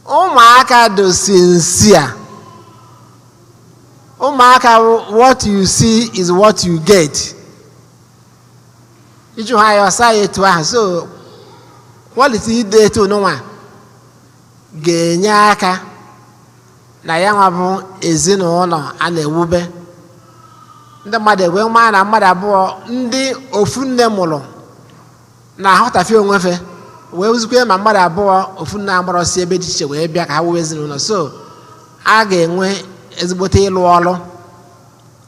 Ụmụaka do sincere. Ụmụaka, what you see is what you get. Iju ha ya, ọsa ya etu ahụ. So quality ide etu nwa ga-enye aka na ya nwa bụ ezinụlọ a na-ewube. Ndị mmadụ egwe maa na mmadụ abụọ ndị ofu nne mụrụ na-aghọtafie onwefe wee wuzikwe ma mmadụ abụọ ofu nne amụrọ si ebe dị iche wee bịa ka ha wuwe ezinụlọ. So a ga-enwe ezigbote ịlụ ọrụ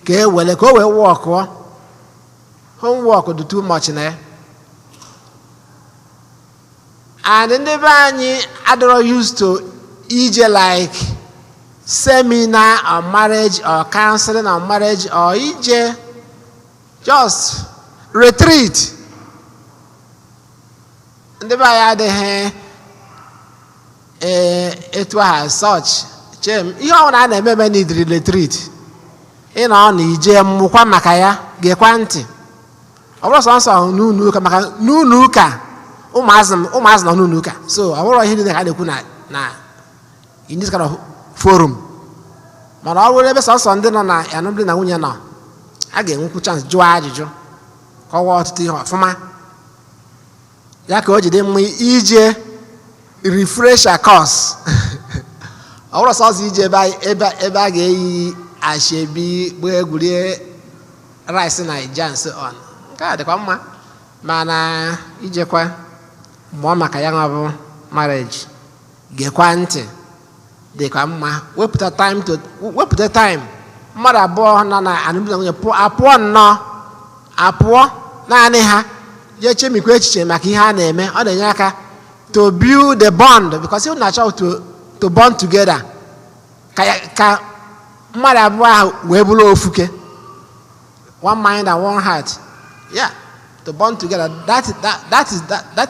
ka e were ka o wee wọkụọ. Homework dị too much na ya, and ndị be anyị adịrọ used to ije like seminar on marriage or counseling on marriage or ije just retreat. Ndị be anyị adịghị ee etu aha such chem ihe ọbụla a na-eme eme n'idiri retreat. Ị nọ na ije mmụkwa maka ya, gekwa ntị. Ọ bụrụ sọnsọ n'ụlọ ụka, maka n'ụlọ ụka ụmụazị ụmụazị nọ n'ụlọ ụka, so ọ bụrụ ihe niile ka a na-ekwu na in this kind of forum. Mana ọ bụrụ ebe sọnsọ ndị nọ na alụmdi na nwunye nọ, a ga-enwekwu chance jụọ ajụjụ, kọwaa ọtụtụ ihe ọfụma. Ya ka o ji dị mma ije refresher course. Ọ bụrụ sọsọ ije ebe a ga-eyi asoebi, gbaa egwurie rice na ija and so on, nke a dịkwa mma, mana ijekwa mụọ maka ya nwa bụ marriage, gekwa ntị dịkwa mma. Wepụta time to wepụta time, mmadụ abụọ nọ na alụmdi na nwunye apụọ nnọọ, apụọ naanị ha, jee chemikwa echiche maka ihe a na-eme. Ọ na-enye aka to build the bond, because ị na-achọ to bond together ka mmadụ abụọ ahụ wee bụrụ ofuke, one mind and one heart, yeah, to bond together. That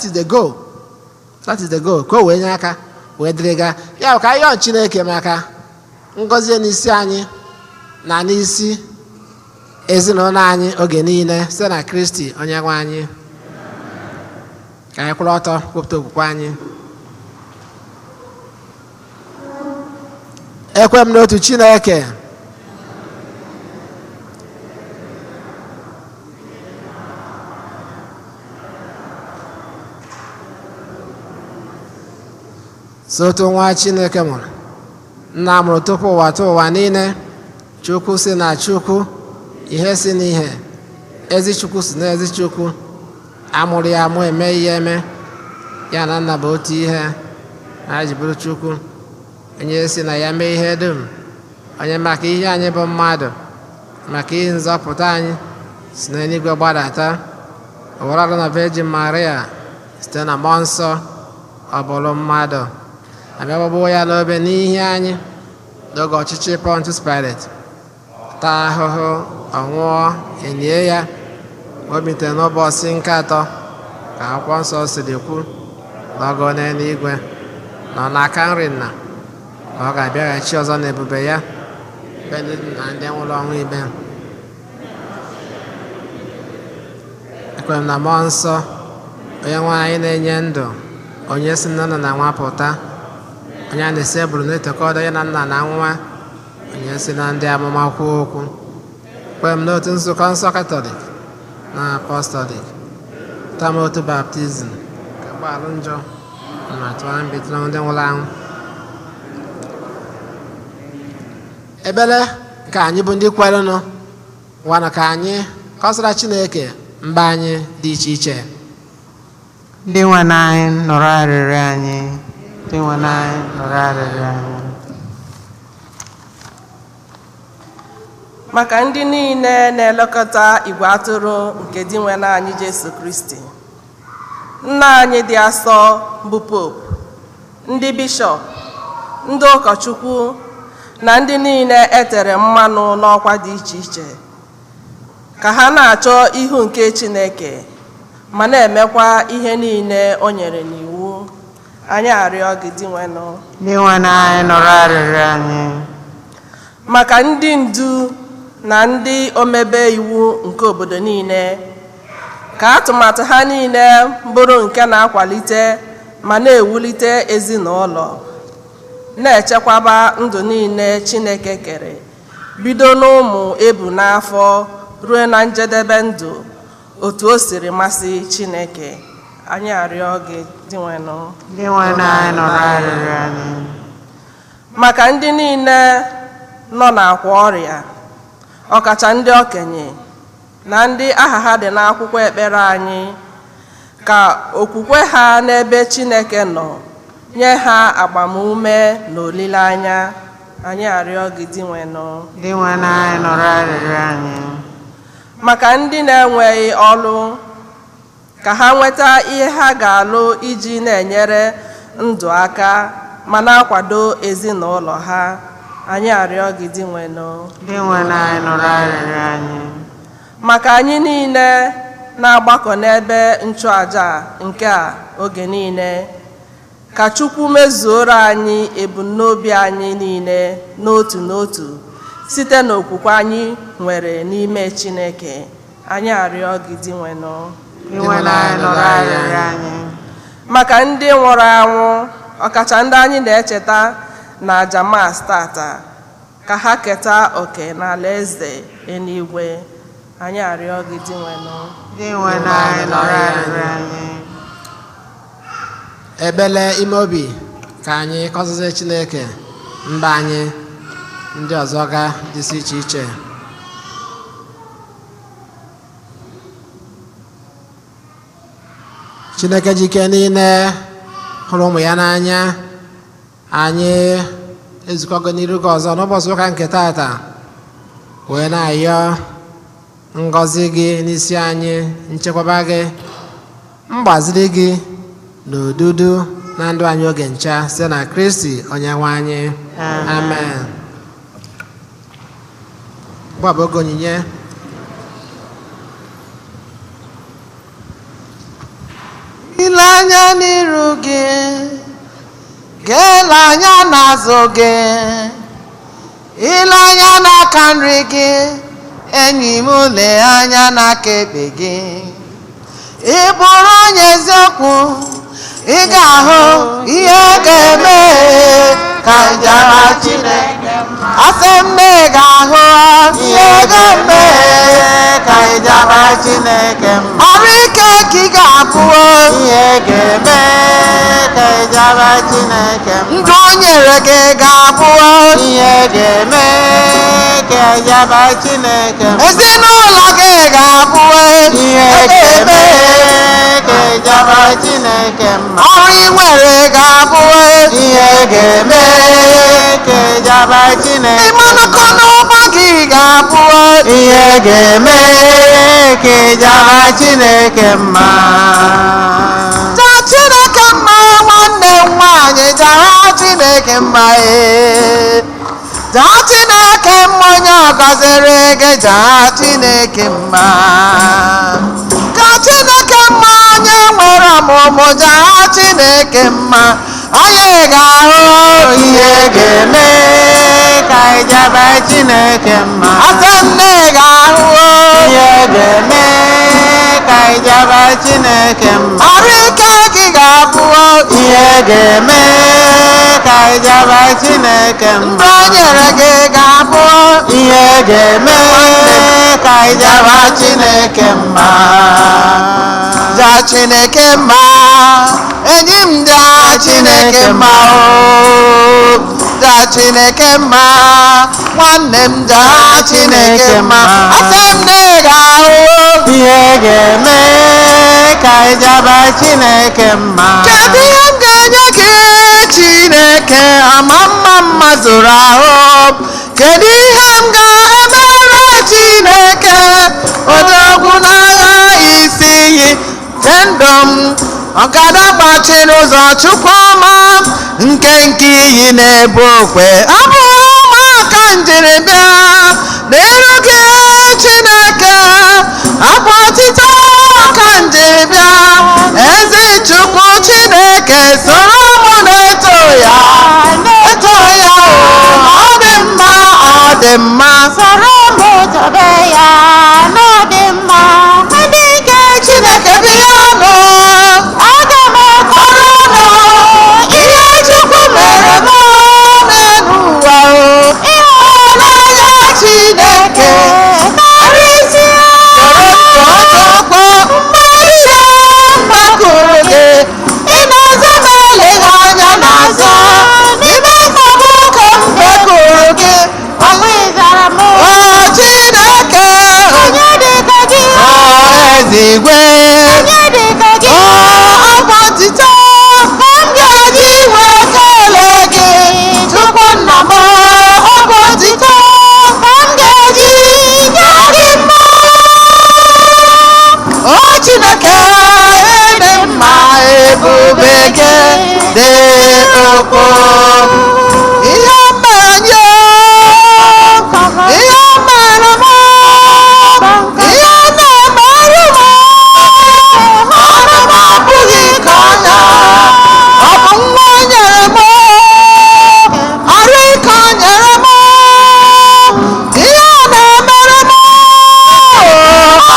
is the goal, that is the goal, ka o wee nye aka wee dịrị gaa. Ya bụ ka anyị yọọ Chineke maka ngọzi n'isi anyị na n'isi ezinụlọ anyị oge niile, site na Kristi onye nwe anyị. Ka anyị kwụrụ ọtọ kwupụta okwukwe anyị. Ekwe m n'otu Chineke, sotu nwa Chineke mụrụ, nna mụrụ tupu ụwa tụ ụwa niile, Chukwu si na Chukwu, ihe si n'ihe, ezi Chukwu si na ezi Chukwu, amụrụ ya amụ, eme ihe eme, ya na nna bụ otu ihe ha ji bụrụ Chukwu, onye si na ya mee ihe dum, onye maka ihe anyị bụ mmadụ, maka ihe nzọpụta anyị, si n'eluigwe gbadata, were na Virgin Maria, site na mmụọ nsọ ọ bụrụ mmadụ, abịa gbagbuo ya n'obe n'ihi anyị n'oge ọchịchị Pontius Pilate, taa ahụhụ, ọ nwụọ, enye ya, o bilitere n'ụbọchị nke atọ ka akwụkwọ nsọ siri kwu, lọgoo n'eluigwe, nọ n'aka nri nna, na ọ ga-abịaghachi ọzọ n'ebube ya ikpe ndị na ndị nwụrụ ọnwụ ikpe. Ekwere m na mmụọ nsọ, onye nwe anyị na-enye ndụ, onye si na nna na nwa pụta, onye a na-esebụrụ na-etokọdo ya na nna na nwa, onye si na ndị amụma kwuo okwu. Kwere m n'otu nzukọ nsọ Katọlik na Apọstọlik, tam otu baptizim ka gbalụ njọ ma tụọ mbilite ndị nwụrụ anwụ. Ebere ka anyị bụ ndị kwerenụ nwanụ, ka anyị kọsara Chineke mba anyị dị iche iche. Ndị nwe anyị, nụrụ arịrịọ anyị. Ndị nwe anyị, nụrụ arịrịọ anyị. Maka ndị niile na-elekọta igwe atụrụ nke Dinwenụ anyị Jesu Kristi, nna anyị dị asọ bụ Pope, ndị bishọp, ndị ụkọchukwu na ndị niile etere mmanụ n'ọkwa dị iche iche, ka ha na-achọ ihu nke Chineke ma na-emekwa ihe niile o nyere n'iwu. Anyị arịọ gị, Dinwenụ. Ndị nwe anyị, nụrụ arịrịọ anyị. Maka ndị ndu na ndị omebe iwu nke obodo niile, ka atụmatụ ha niile bụrụ nke na-akwalite ma na-ewulite ezinụlọ, na-echekwaba ndụ niile Chineke kere, bido n'ụmụ ebu n'afọ ruo na njedebe ndụ otu o siri masị Chineke. Anyị arịọ gị, Dinwenụ. Dinwenụ anyị, nụrụ arịrịọ anyị. Maka ndị niile nọ n'akwa ọrịa, ọkacha ndị okenye na ndị aha ha dị n'akwụkwọ ekpere anyị, ka okwukwe ha n'ebe Chineke nọ nye ha agbamume na olileanya. Anyị arịọ gị, Dinwenụ. Dinwenụ anyị, nụrụ arịrịọ anyị. Maka ndị na-enweghị ọrụ, ka ha nweta ihe ha ga-alụ iji na-enyere ndụ aka ma na-akwado ezinụlọ ha. Anyị arịọ gị, Dinwenụ. Dinwenụ anyị, nụrụ arịrịọ anyị. Maka anyị niile na-agbakọ n'ebe nchụaja nke a oge niile, ka Chukwu mezuoro anyị ebumnobi anyị niile n'otu n'otu site n'okwukwe anyị nwere n'ime Chineke. Anyị arịọ gị, Dinwenụ. Dinwenụ anyị, nụrụ arịrịọ anyị. Maka ndị nwụrụ anwụ, ọkacha ndị anyị na-echeta na aja Mass tata, ka ha keta oke n'ala eze eluigwe. Anyị arịọ gị, Dinwenụ. Dinwenụ anyị, nụrụ arịrịọ anyị. Ekpele ime obi ka anyị kọzizie Chineke mba anyị ndị ọzọ ga dịsị iche iche. Chineke jike niile hụrụ ụmụ ya n'anya, anyị ezukọgo n'iru gị ọzọ n'ụbọchị ụka nke tata, wee na-ayọ ngọzi gị n'isi anyị, nchekwaba gị, mgbaziri gị na odudu na ndụ anyị oge ncha, site na Kristi onye nwe anyị. Amen. Ugbu a bụ oge onyinye. Ile anya n'iru gị, ga-ele anya n'azụ gị, ile anya n'aka nri gị, enyi m, lee anya n'aka ekpe gị. Ị bụrụ onye eziokwu, ị ga-ahụ ihe ga-eme ka njara Chineke. Asị m na ị ga-ahụ ihe ga-eme ka njara Chineke. Ọrụ ike ka ị ga-abụọ ihe ga-eme ka ịjara Chineke. Ndụ o nyere gị ga-abụọ ihe ga-eme ka ịjara Chineke. Ezinụlọ gị ga-abụọ ihe ga-eme ka ịjara Chineke. Ọrụ ị nwere ga-abụọ ihe ga-eme ka ịjara Chineke. Ịmanụkọ n'ụba gị ga-abụọ ihe ga-eme ka ịjara Chineke mma. Jaa Chineke mma, nwanne m nwaanyị, jaa Chineke mma. Ee, jaa Chineke mma, onye ọ gọziri gị, jaa Chineke mma. Jaa Chineke mma, onye nwere ọmụmụ, jaa Chineke mma. Anyị ga-ahụ ihe ga-eme ka ịjaba Chineke mma. Asị nne, ga-ahụ ihe ga-eme ka ịjaba Chineke mma. Arụ ike gị ga-abụ ihe ga-eme ka ịjaba Chineke mma. Ndụ o nyere gị ga-abụ ihe ga-eme ka ịjaba Chineke mma. Jaa Chineke mma, enyi m, jaa Chineke mma. O jaa Chineke mma, nwanne m, jaa Chineke mma. Asị m na ị ga-ahụ ihe ga-eme ka ịjaba Chineke mma. Kedu ihe m ga-enye gị, Chineke ama mma mma zuru ahụ? Kedu ihe m ga-emere Chineke, odogwu n'agha, isi iyi nke ndụ m, ọkada gbachiri ụzọ, Chukwuma nke nke iyi na-ebu okwe abụ ụmụaka njiri bịa n'iru gị, Chineke, abụ ọtịta ka njiri bịa, ezi Chukwu Chineke, soro mụ na-eto ya, na-eto ya. Ọ dị mma, ọ dị mma, soro mụ. Ebube gị dị ukwuu. Ihe mere nye, ihe mere m, ihe na-emerụ m, ọrụ m abụghị nke ọnya, ọ bụ nwa o nyere m, arụ ike o nyere m, ihe na-emere m,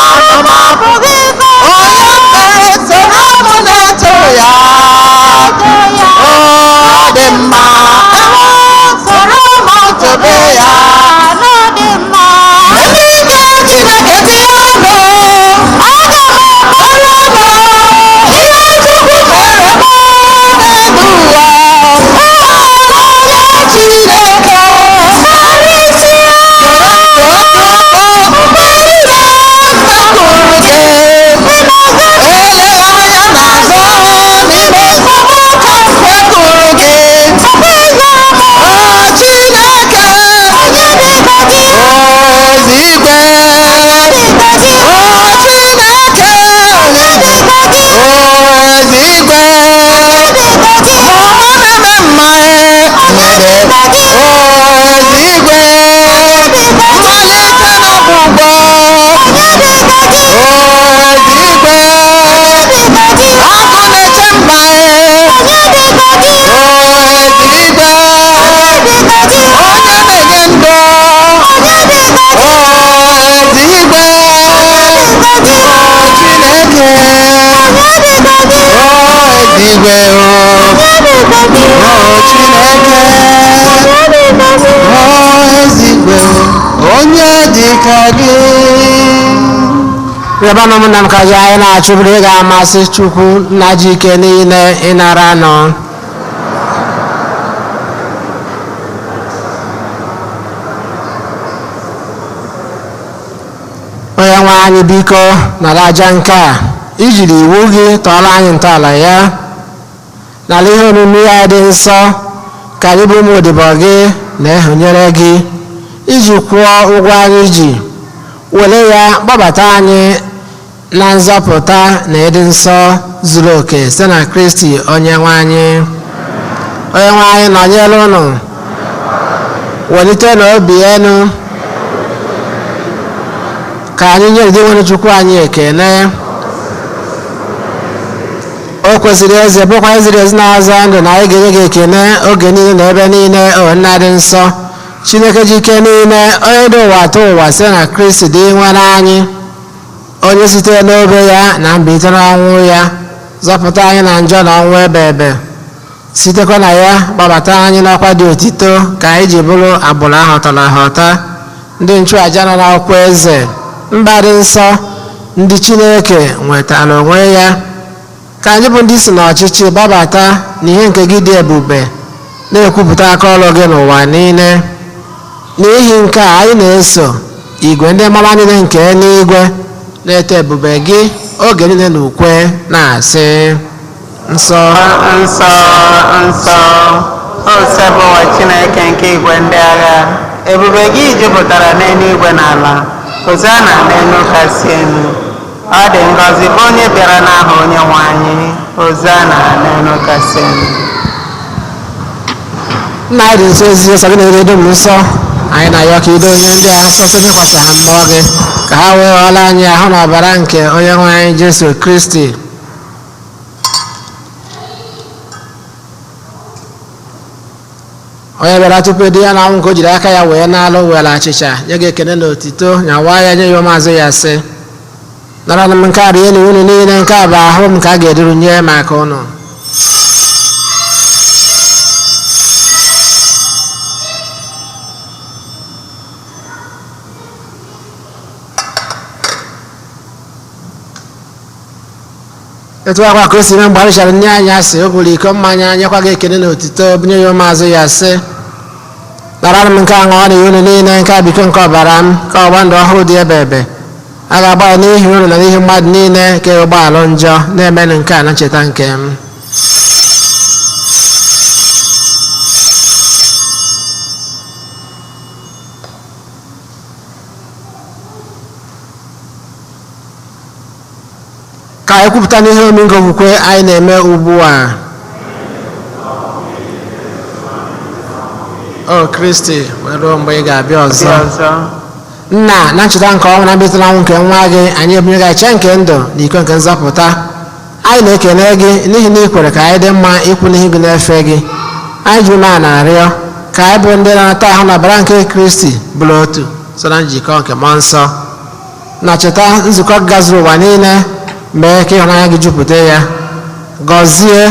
ọrụ m abụghị nke onye mere soro m na-eto ya. Ọ dị mma, ewo, soro m tobe ya. Eluigwe Chineke dị ọnụ, aga m akpọrọ ọnụ ihe Chukwu mere m n'elu ụwa. Ịhụnanya Chineke karịsịa, mgbe niile m kpọkuru gị, eleghị anya n'azụ n'ime nsogbu ka m kpọkuru gị. O Chineke, o ezi igwe, o Chineke, o ezi igwe, ọma na-eme mma, o ezi igwe, mmalite na ọgwụgwọ, o ezi igwe, agụ na-eche mba, o ezi igwe, onye na-enye ndụ, o ezi igwe, o Chineke, o ezi igwe, o Chineke, o ezi igwe, onye dị ka gị. Rịọba na ụmụnna m ka aja anyị na-achụburu ị ga-amasị Chukwu nna ji ike niile ịnara nọ. Onye nwe anyị, biko nara aja nke a ijiri iwu gị tọọrọ anyị ntọala ya n'ala ihe omume ya dị nsọ, ka anyị bụ ụmụ odibo gị na-ehụnyere gị iji kwụọ ụgwọ anyị ji were ya gbabata anyị na nzọpụta na ịdị nsọ zuru oke site na Kristi onye nwe anyị. Onye nwe anyị nọnyere unu. Welite na obi enu ka anyị nye ndị nwere Chukwu anyị ekele. O kwesịrị eze bụkwa eziri ezi na-aza ndụ na anyị ga-enye gị ekele oge niile na ebe niile, o nna dị nsọ, Chineke ji ike niile, onye dị ụwa atọ ụwa, site na Kristi dị nwere anyị, onye sitere n'obe ya na mbilite n'ọnwụ ya zọpụta anyị na njọ na ọnwụ ebe ebe, sitekwa na ya gbabata anyị n'ọkwa dị otito, ka anyị ji bụrụ agbụrụ ahọtara ahọta, ndị nchụàja nọ n'akwụkwọ eze, mba dị nsọ, ndị Chineke nwetara onwe ya, ka anyị bụ ndị si n'ọchịchị gbabata n'ihe nke gị dị ebube, na-ekwupụta aka ọrụ gị n'ụwa niile. N'ihi nke a anyị na-eso igwe ndị mama niile nke eluigwe na-eto ebube gị oge niile na ukwe na-asị: nsọ, Nsọ, nsọ, Osebụwa Chineke nke igwe ndị agha, ebube gị jupụtara n'eluigwe na ala. Hosana n'elu kasị elu. Ọ dị ngọzi bụ onye bịara n'aha onye nwe anyị. Hosana n'elu kasị elu. Nna anyị dị nso, ezi nsọ gị na-ere dum nsọ, anyị na-ayọ ka ido onye ndị a nsọ site n'ịkwasa ha mmụọ gị, ka ha wee ghọọla anyị ahụ na ọbara nke onye nwe anyị Jesu Kristi. Onye bịara tupu di ya na ọnwụ nke o jiri aka ya wee na-alụ, were achịcha nye gị ekene na otito, nyawa ya, nye ya ụmụazụ ya, sị: "Nara m nke a rie na unu niile. Nke a bụ ahụ m ka a ga-eduru nye maka unu." Etu akwa ka o si mee mgbe arụchara nne anyị asị, o buru iko mmanya, nyekwa gị ekene na otito, bunye ya ụmụazụ ya, sị: "Nara m nke a ṅụọ n'ihi unu niile. Nke a bụ iko nke ọbara m, ka ọgba ndụ ọhụrụ dị ebe ebe a ga-agba ya n'ihi unu na n'ihi mmadụ niile ka ụgbọala njọ. Na-emenụ nke a na ncheta nke m." Ka anyị kwupụta n'ihe omimi nke okwukwe anyị na-eme ugbu a. O Kristi, wee ruo mgbe ị ga-abịa Ndị ọzọ. ọzọ. Nna, na ncheta nke ọnwụ na mbilite n'ọnwụ nke nwa gị, anyị ebunye gị aja nke ndụ na iko nke nzọpụta. Anyị na-ekele gị n'ihi na ị kwere ka anyị dị mma ikwu n'ihu gị na-efe gị. Anyị ji umeala na-arịọ ka anyị bụ ndị na-ata ahụ na ọbara nke Kristi bụrụ otu so na njikọ nke mmụọ nsọ. Na cheta nzukọ gị gazuru ụwa niile, mee ka ịhụnanya gị jupụta ya. Gọzie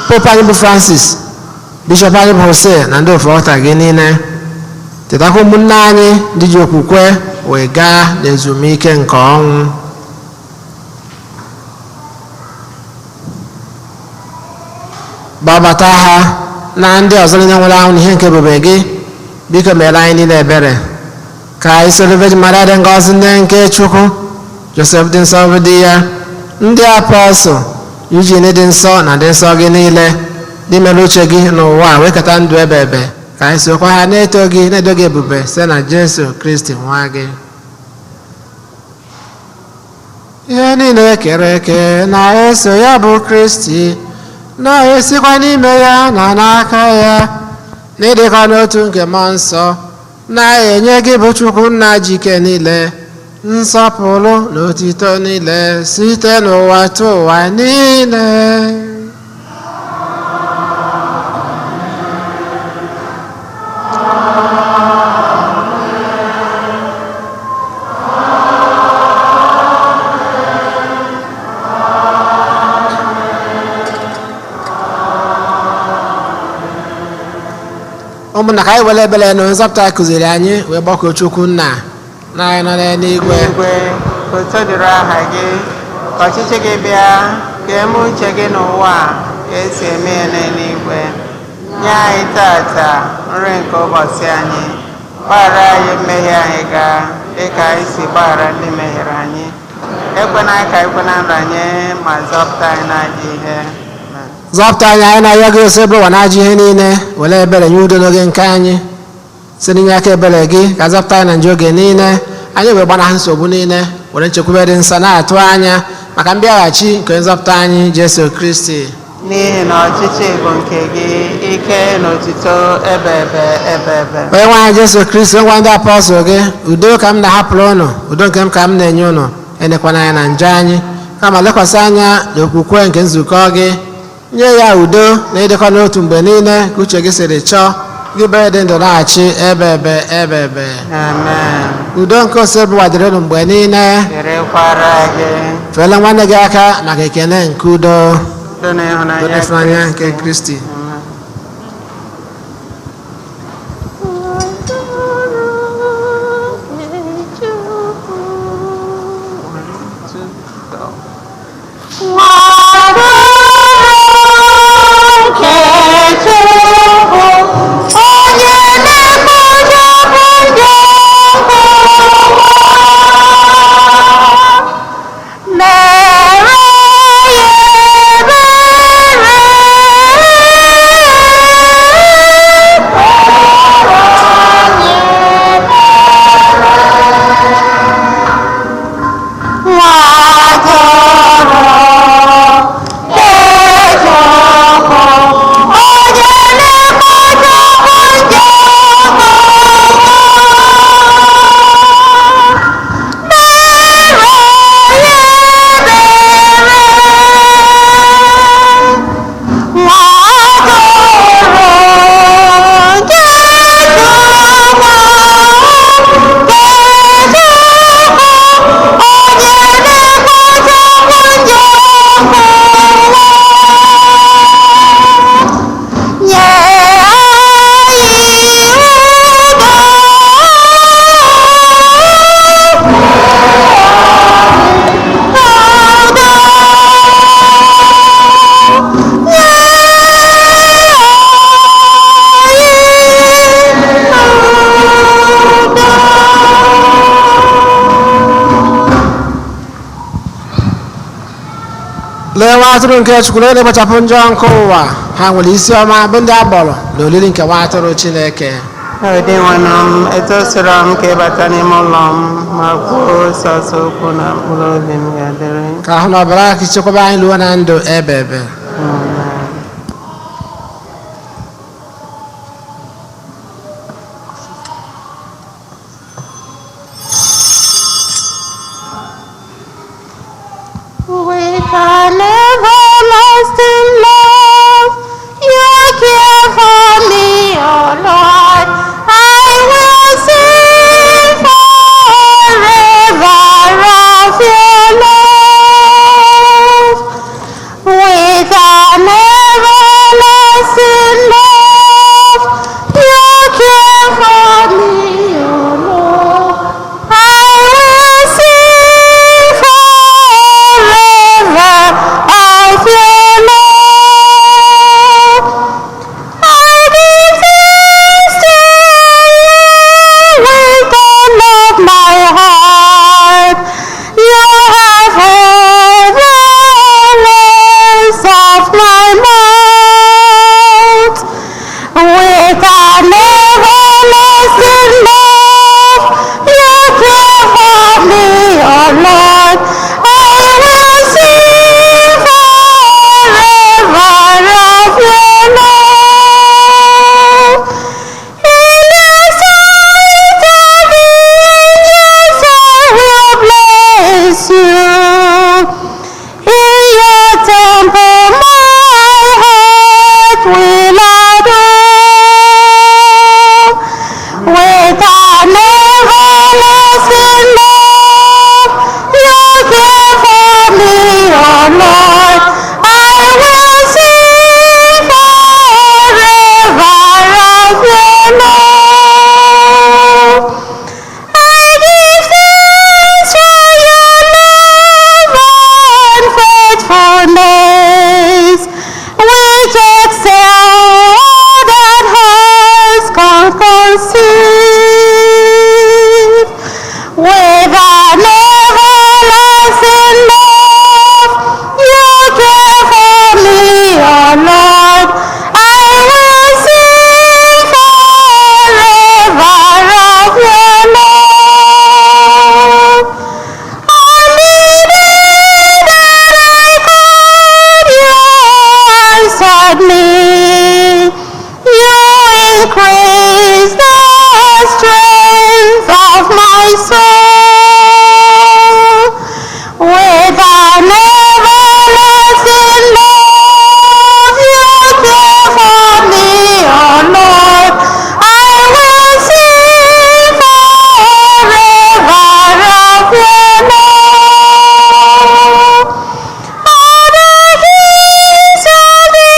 Pope anyị bụ Francis, Bishọp anyị bụ Jose na ndị ofe ọta gị niile. Chetakwa ụmụnne anyị ndị ji okwukwe wee gaa n'ezumike nke ọnwụ. Gbabata ha na ndị ọzọ niile nwụrụ anwụ n'ihe nke ebube gị. Biko meere anyị niile ebere ka anyị soro Virgin Maria dị ngọzi, nne nke Chukwu, Joseph dị nsọ bụ di ya, ndị apọstụl, Eugene dị nsọ na ndị nsọ gị niile ndị mere uche gị n'ụwa wee keta ndụ ebe ebe, ka anyị sokwa ha na-eto gị, na-edo gị ebube site na Jesu Kristi nwa gị. Ihe niile kere eke na-eso ya bụ Kristi, na-esikwa n'ime ya na n'aka ya, n'ịdịkọ n'otu nke mmụọ nsọ, na-enye gị bụ Chukwu nna jike niile nsọpụrụ na otito niile site n'ụwa tụ ụwa niile. Ụmụnna, ka anyị were ebere na nzọpụta kụziri anyị wee gbakọọ Chukwu nna na anyị nọ n'eluigwe. Igwe, ka otuto dịrị aha gị, ka ọchịchị gị bịa, ka eme uche gị n'ụwa a, ka esi eme ya n'eluigwe. Nye anyị tata nri nke ụbọchị anyị. Gbaghara anyị mmehie anyị gaa, dịka anyị si gbaghara ndị mehiere anyị. Ekwena ka ekwena nranye, ma zọpụta anyị n'ajọ ihe. Amen. Zọpụta anyị, anyị na-arịọ gị, ose ụwa na ajọ ihe niile, were ebere nye udo n'oge nke anyị. Site n'inye aka ebere gị, ka zọpụta anyị na njọ oge niile, anyị wee gbanahụ nsogbu niile, were nchekwube dị nsọ na-atụ anya maka mbịaghachi nke nzọpụta anyị Jesu Kristi. N'ihi na ọchịchị bụ nke gị, ike na otuto ebe ebe ebe ebe. Onye nwe anyị Jesu Kristi, ngwa ndị apọstụl gị, udo ka m na-ahapụrụ ụnụ, udo nke m ka m na-enye ụnụ, enekwana anya na njọ anyị, kama lekwasị anya n'okwukwe nke nzukọ gị, nye ya udo na ịdịkọ n'otu mgbe niile ka uche gị siri chọọ, gị bere dị ndụ na-achị ebe ebe ebe ebe. Amen. Udo nke Osebụwa dịrị ụnụ mgbe niile. Dịrịkwara gị. Fele nwanne gị aka maka ekele nke udo. Udo na Udo na ịhụnanya ịhụnanya nke Kristi. Amen. One, two, go. Lee nwa atụrụ nke Chukwu onye na-ekpochapụ njọ nke ụwa. Ha nwere isi ọma bụ ndị a kpọrọ na olili nke nwa atụrụ Chineke. Dinwenụ m, etosiri m ka ịbata n'ime ụlọ m, ma kwuo sọsọ okwu na mkpụrụ obi m ga-adịrị. Ka ahụ na ọbara ka chekwaba anyị luo na ndụ ebe ebe. With an everlasting love, you care for me, O Lord. I will sing forever of your love. With an everlasting love, you care for me, O Lord. I will sing forever of your love. I give thanks to you with all of my heart. You have heard the words of my mouth. With an everlasting love, you care for me, O Lord. I will sing forever of your love. In the sight of the angels, I will bless you. In your temple, my heart will adore. With an everlasting love, you care for me, O Lord. I will sing forever of your love. I give thanks for your love and faithfulness, which excel all that hearts can conceive. With an everlasting love, you care for me, O Lord. I will sing forever of your love. On the day that I called, you answered me. You increased the strength of my soul. With an everlasting love, you care for me, O Lord. I will sing forever of your love. All the kings of the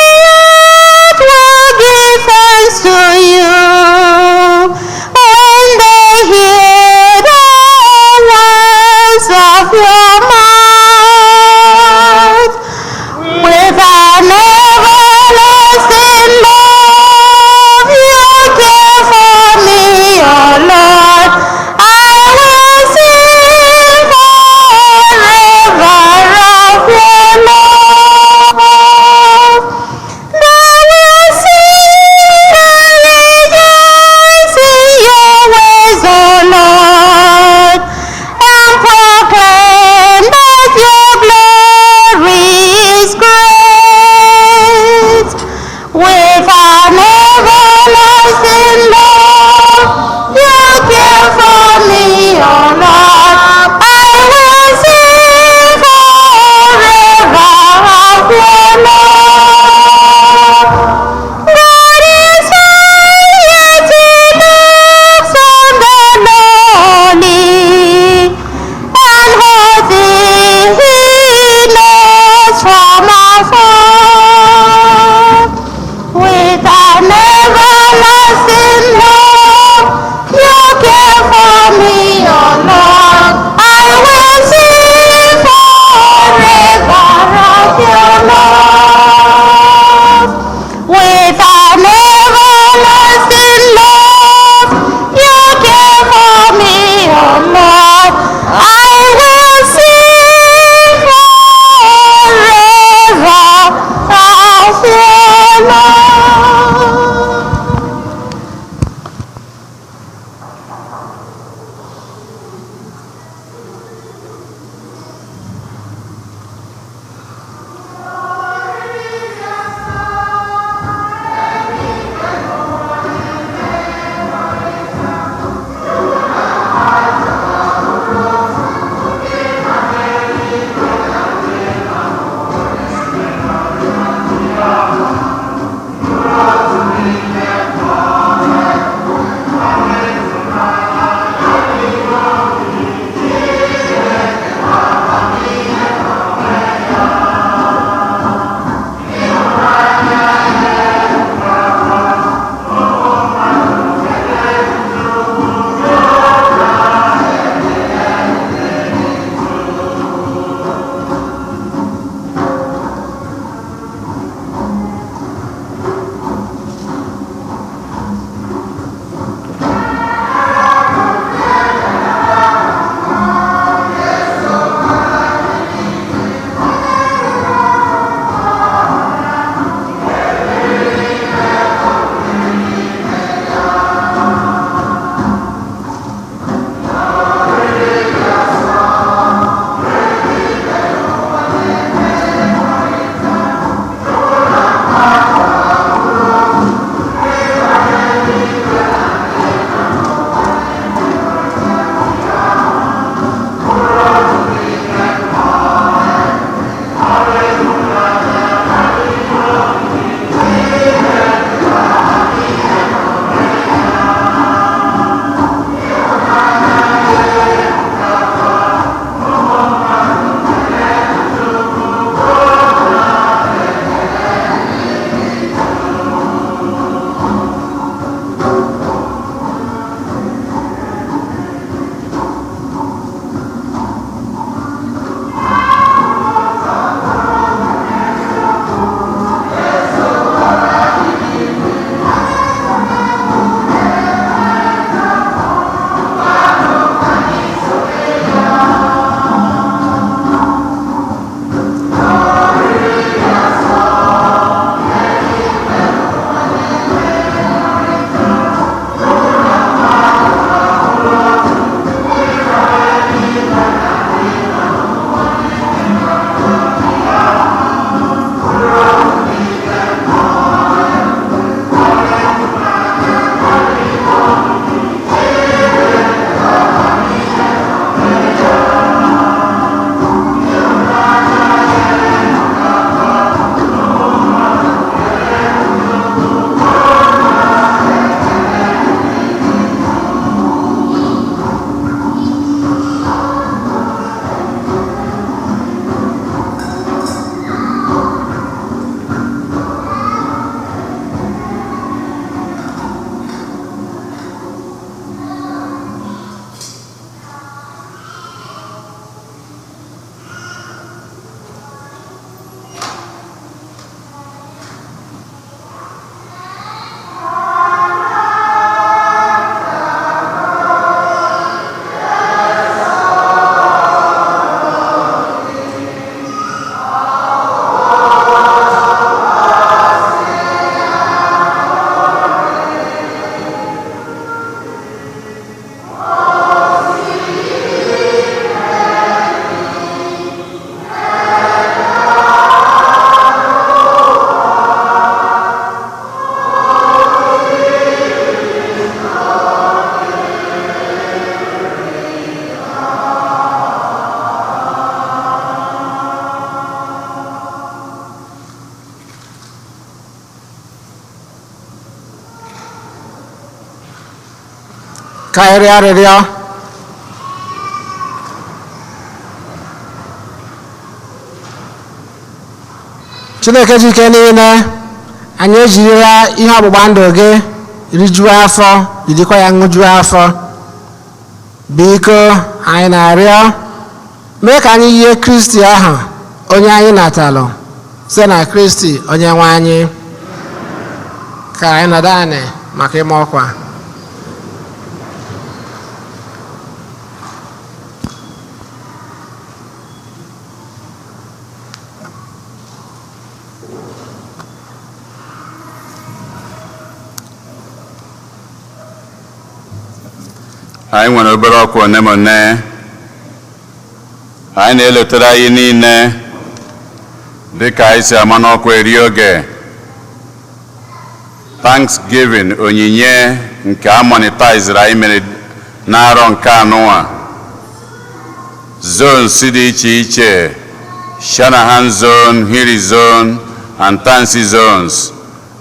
Ka anyị rịọ arịrịọ. Chineke ji ike niile, anyị ejirila ihe ọgbụgba ndụ gị rijuo afọ, jirikwa ya ṅụjuo afọ. Biko, anyị na-arịọ, mee ka anyị yie Kristi ahụ onye anyị natalụ site na Kristi onye nwe anyị. Ka anyị nọdụ anị maka ịma ọkwa. Anyị nwere obere ọkwa one ma one anyị na-eletere anyị niile, dịka anyị si ama n'ọkwa eri oge Thanksgiving, onyinye nke a monetizere anyị mere n'arọ nke anụnwa, zones dị iche iche, Shanahan Zone, Hiri Zone and Tansi zones,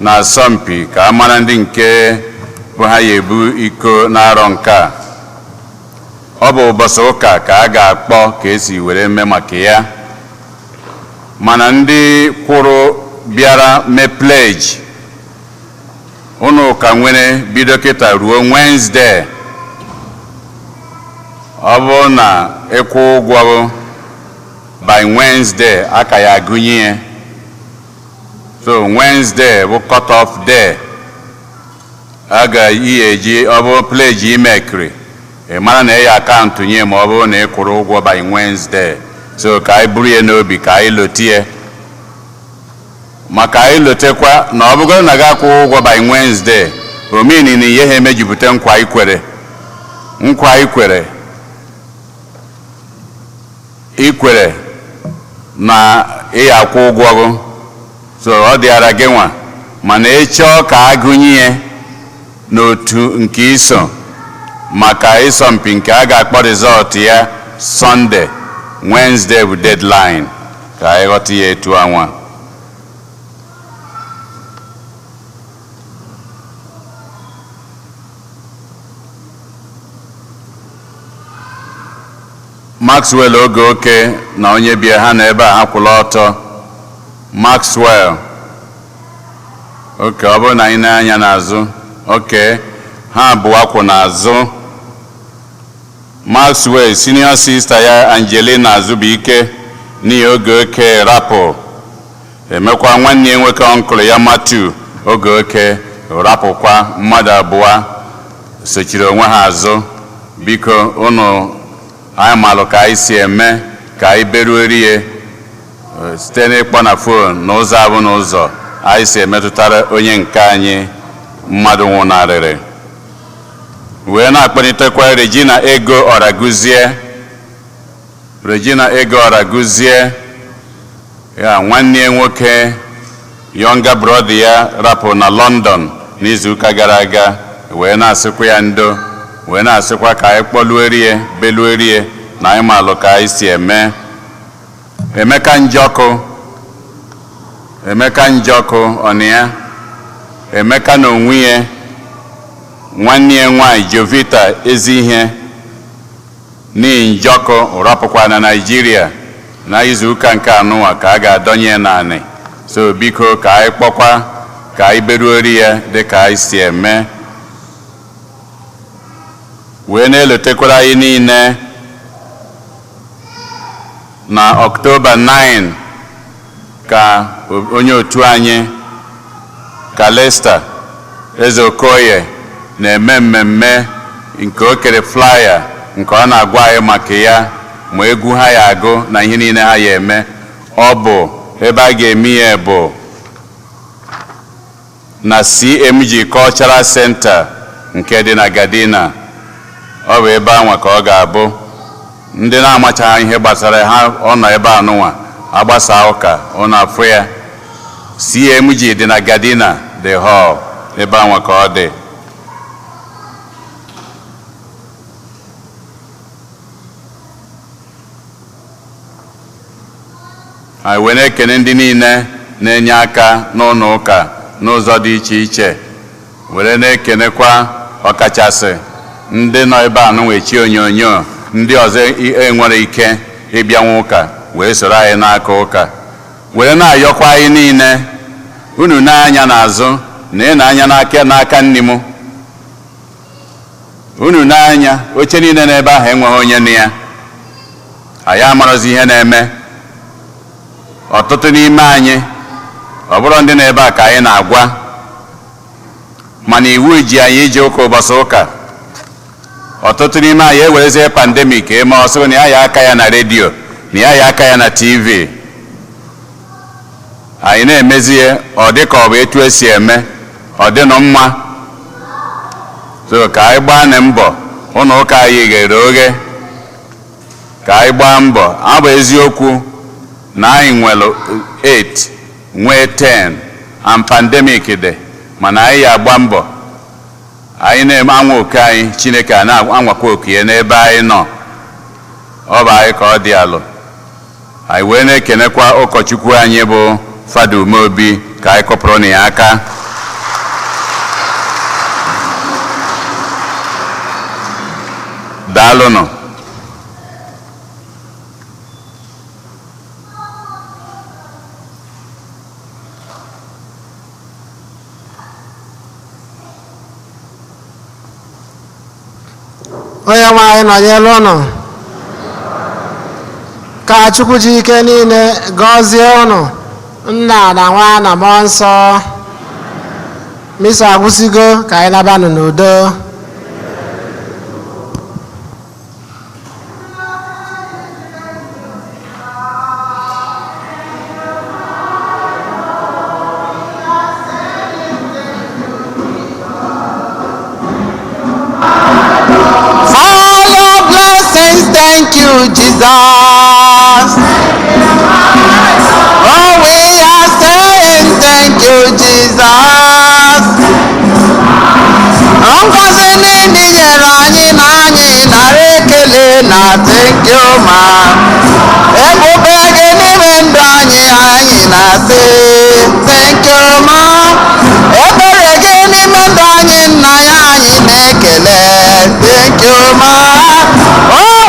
na asọmpi ka a mara ndị nke bụ ha ya ebu iko n'arọ nke a. Ọ bụ ụbọchị ụka ka a ga-akpọ ka esi were mee maka ya, mana ndị kwụrụ bịara mee pledge, unu ka nwere bido kịta ruo Wednesday. Ọ bụrụ na ịkwụ ụgwọ by Wednesday, aka ya agụnye ya. So Wednesday bụ cut off day a ga-eji eji. Ọ bụ pledge imekiri, ị mara na ya akaụntụ nye, ma ọ bụrụ na ị kwụrụ ụgwọ by Wednesday. So ka anyị buru ya n'obi, ka anyị lotie, maka anyị lotekwa na ọ bụgoro na gị akwụ ụgwọ by Wednesday, omeni na ihe ha emejupụta nkwa ikwere, nkwa ikwere, ikwere na ị akwụ ụgwọ gị. So ọ dịara gị nwa, mana ị chọọ ka agụnye ya n'otu nke iso maka ịsọmpi nke a ga-akpọ result ya Sunday, Wednesday bụ deadline. Ka anyị ghọta ya etu anwa. Maxwell oge oke na onye bịa ha na ebe a, ha kwụla ọtọ. Maxwell oke, ọ bụrụ na anyị na-anya n'azụ oke, ha abụọ kwụ n'azụ. Maxwell, senior sister ya Angelina Azubike, n'ihi oge oke rapụ, emekwa nwanne ya nwoke, uncle ya Matthew oge oke rapụkwa. Mmadụ abụọ sochiri onwe ha azụ. Biko unu, anyị malụ ka anyị si eme ka anyị beruo site n'ịkpọ na phone na ụzọ abụ n'ụzọ anyị si emetụtara onye nke anyị mmadụ nwụnarịrị. Wee na-akpọlitekwa Regina Ego Ọraguzie, Regina Ego Ọraguzie ya, nwanne ya nwoke, younger brother ya, rapụ na London n'izuụka gara aga. Wee na-asịkwa ya ndo, wee na-asịkwa ka anyị kpọluerie, beluerie, na anyị malụ ka anyị si eme. Emeka Njọkụ, Emeka Njọkụ ọnụ ya. Emeka na onwe ya, nwanne ya nwanyị Jovita Ezihe n'ihi Njọkụ rapụkwa na Naịjirịa na izuụka nke anụnwa ka a ga-adọnye naanị. So biko, ka anyị kpọkwa ka anyị beruori ya dị ka anyị si eme. Wee na-elotekwara anyị niile na Ọktoba 9 ka onye otu anyị Kalesta Eze Okoye na-eme mmemme nke o kere flyer nke ọ na-agwa anyị maka ya, ma egwu ha ya agụ na ihe niile ha ya eme. Ọ bụ ebe a ga-eme ya bụ na CMG Cultural Center nke dị na Gardena. Ọ bụ ebe anwa ka ọ ga-abụ. Ndị na-amachaghị ihe gbasara ha, ọ nọ ebe anụnwa agbasa ụka, ọ na-afụ ya. CMG dị na Gardena, the hall, ebe anwa ka ọ dị. Anyị wee na-ekene ndị niile na-enye aka n'ụlọ ụka n'ụzọ dị iche iche, were na-ekenekwa ọkachasị Ndị nọ ebe a nwechi onyonyo, ndị ọzọ enwere ike ịbịanwa ụka wee soro anyị n'aka ụka, were na-ayọkwa anyị niile unu na-anya n'azụ na ị na-anya n'aka nni m unu na-anya oche niile n'ebe ahụ enweghị onye nọ ya. Anyị amarozi ihe na-eme ọtụtụ n'ime anyị, ọ bụrụ ndị na-ebe a ka anyị na-agwa, mana iwu ji anyị ije ụka ụbọchị ụka. Ọtụtụ n'ime anyị ewerezie pandemic eme ọsọ na ya ya aka ya na redio na ya ya aka ya na TV. Anyị na-emezie ọ dị ka ọ bụ etu esi eme ọ dịnụ mma. So ka anyị gbaa na mbọ, ụlọ ụka anyị ghere oghe, ka anyị gbaa mbọ. Abụ eziokwu na anyị nwere 8 nwee 10 and pandemic dị, mana anyị ya agba mbọ. Anyị na-eme anwa oke anyị, Chineke a na-anwakwa oke ya n'ebe anyị nọ. Ọ bụ anyị ka ọ dị alụ. Anyị wee na-ekenekwa ụkọchukwu anyị bụ Fada Umeobi, ka anyị kọpụrụ na ya aka. Daalụnụ. Onye nwe anyị nọnyere ụnụ. Ka Chukwu ji ike niile gọzie ụnụ, Nna na Nwa na Mmụọ Nsọ. Misa agwụsịgo, ka anyị labanụ n'udo. For your blessings, thank you, Jesus. Oh, we are saying thank you, Jesus. Ngọzi niile i nyere anyị na anyị nara ekele na thank you ma. Ebube gị n'ime ndụ anyị, anyị na-asị thank you ma. Ebere gị n'ime ndụ anyị, nna ya, anyị na-ekele thank you ma. Oh,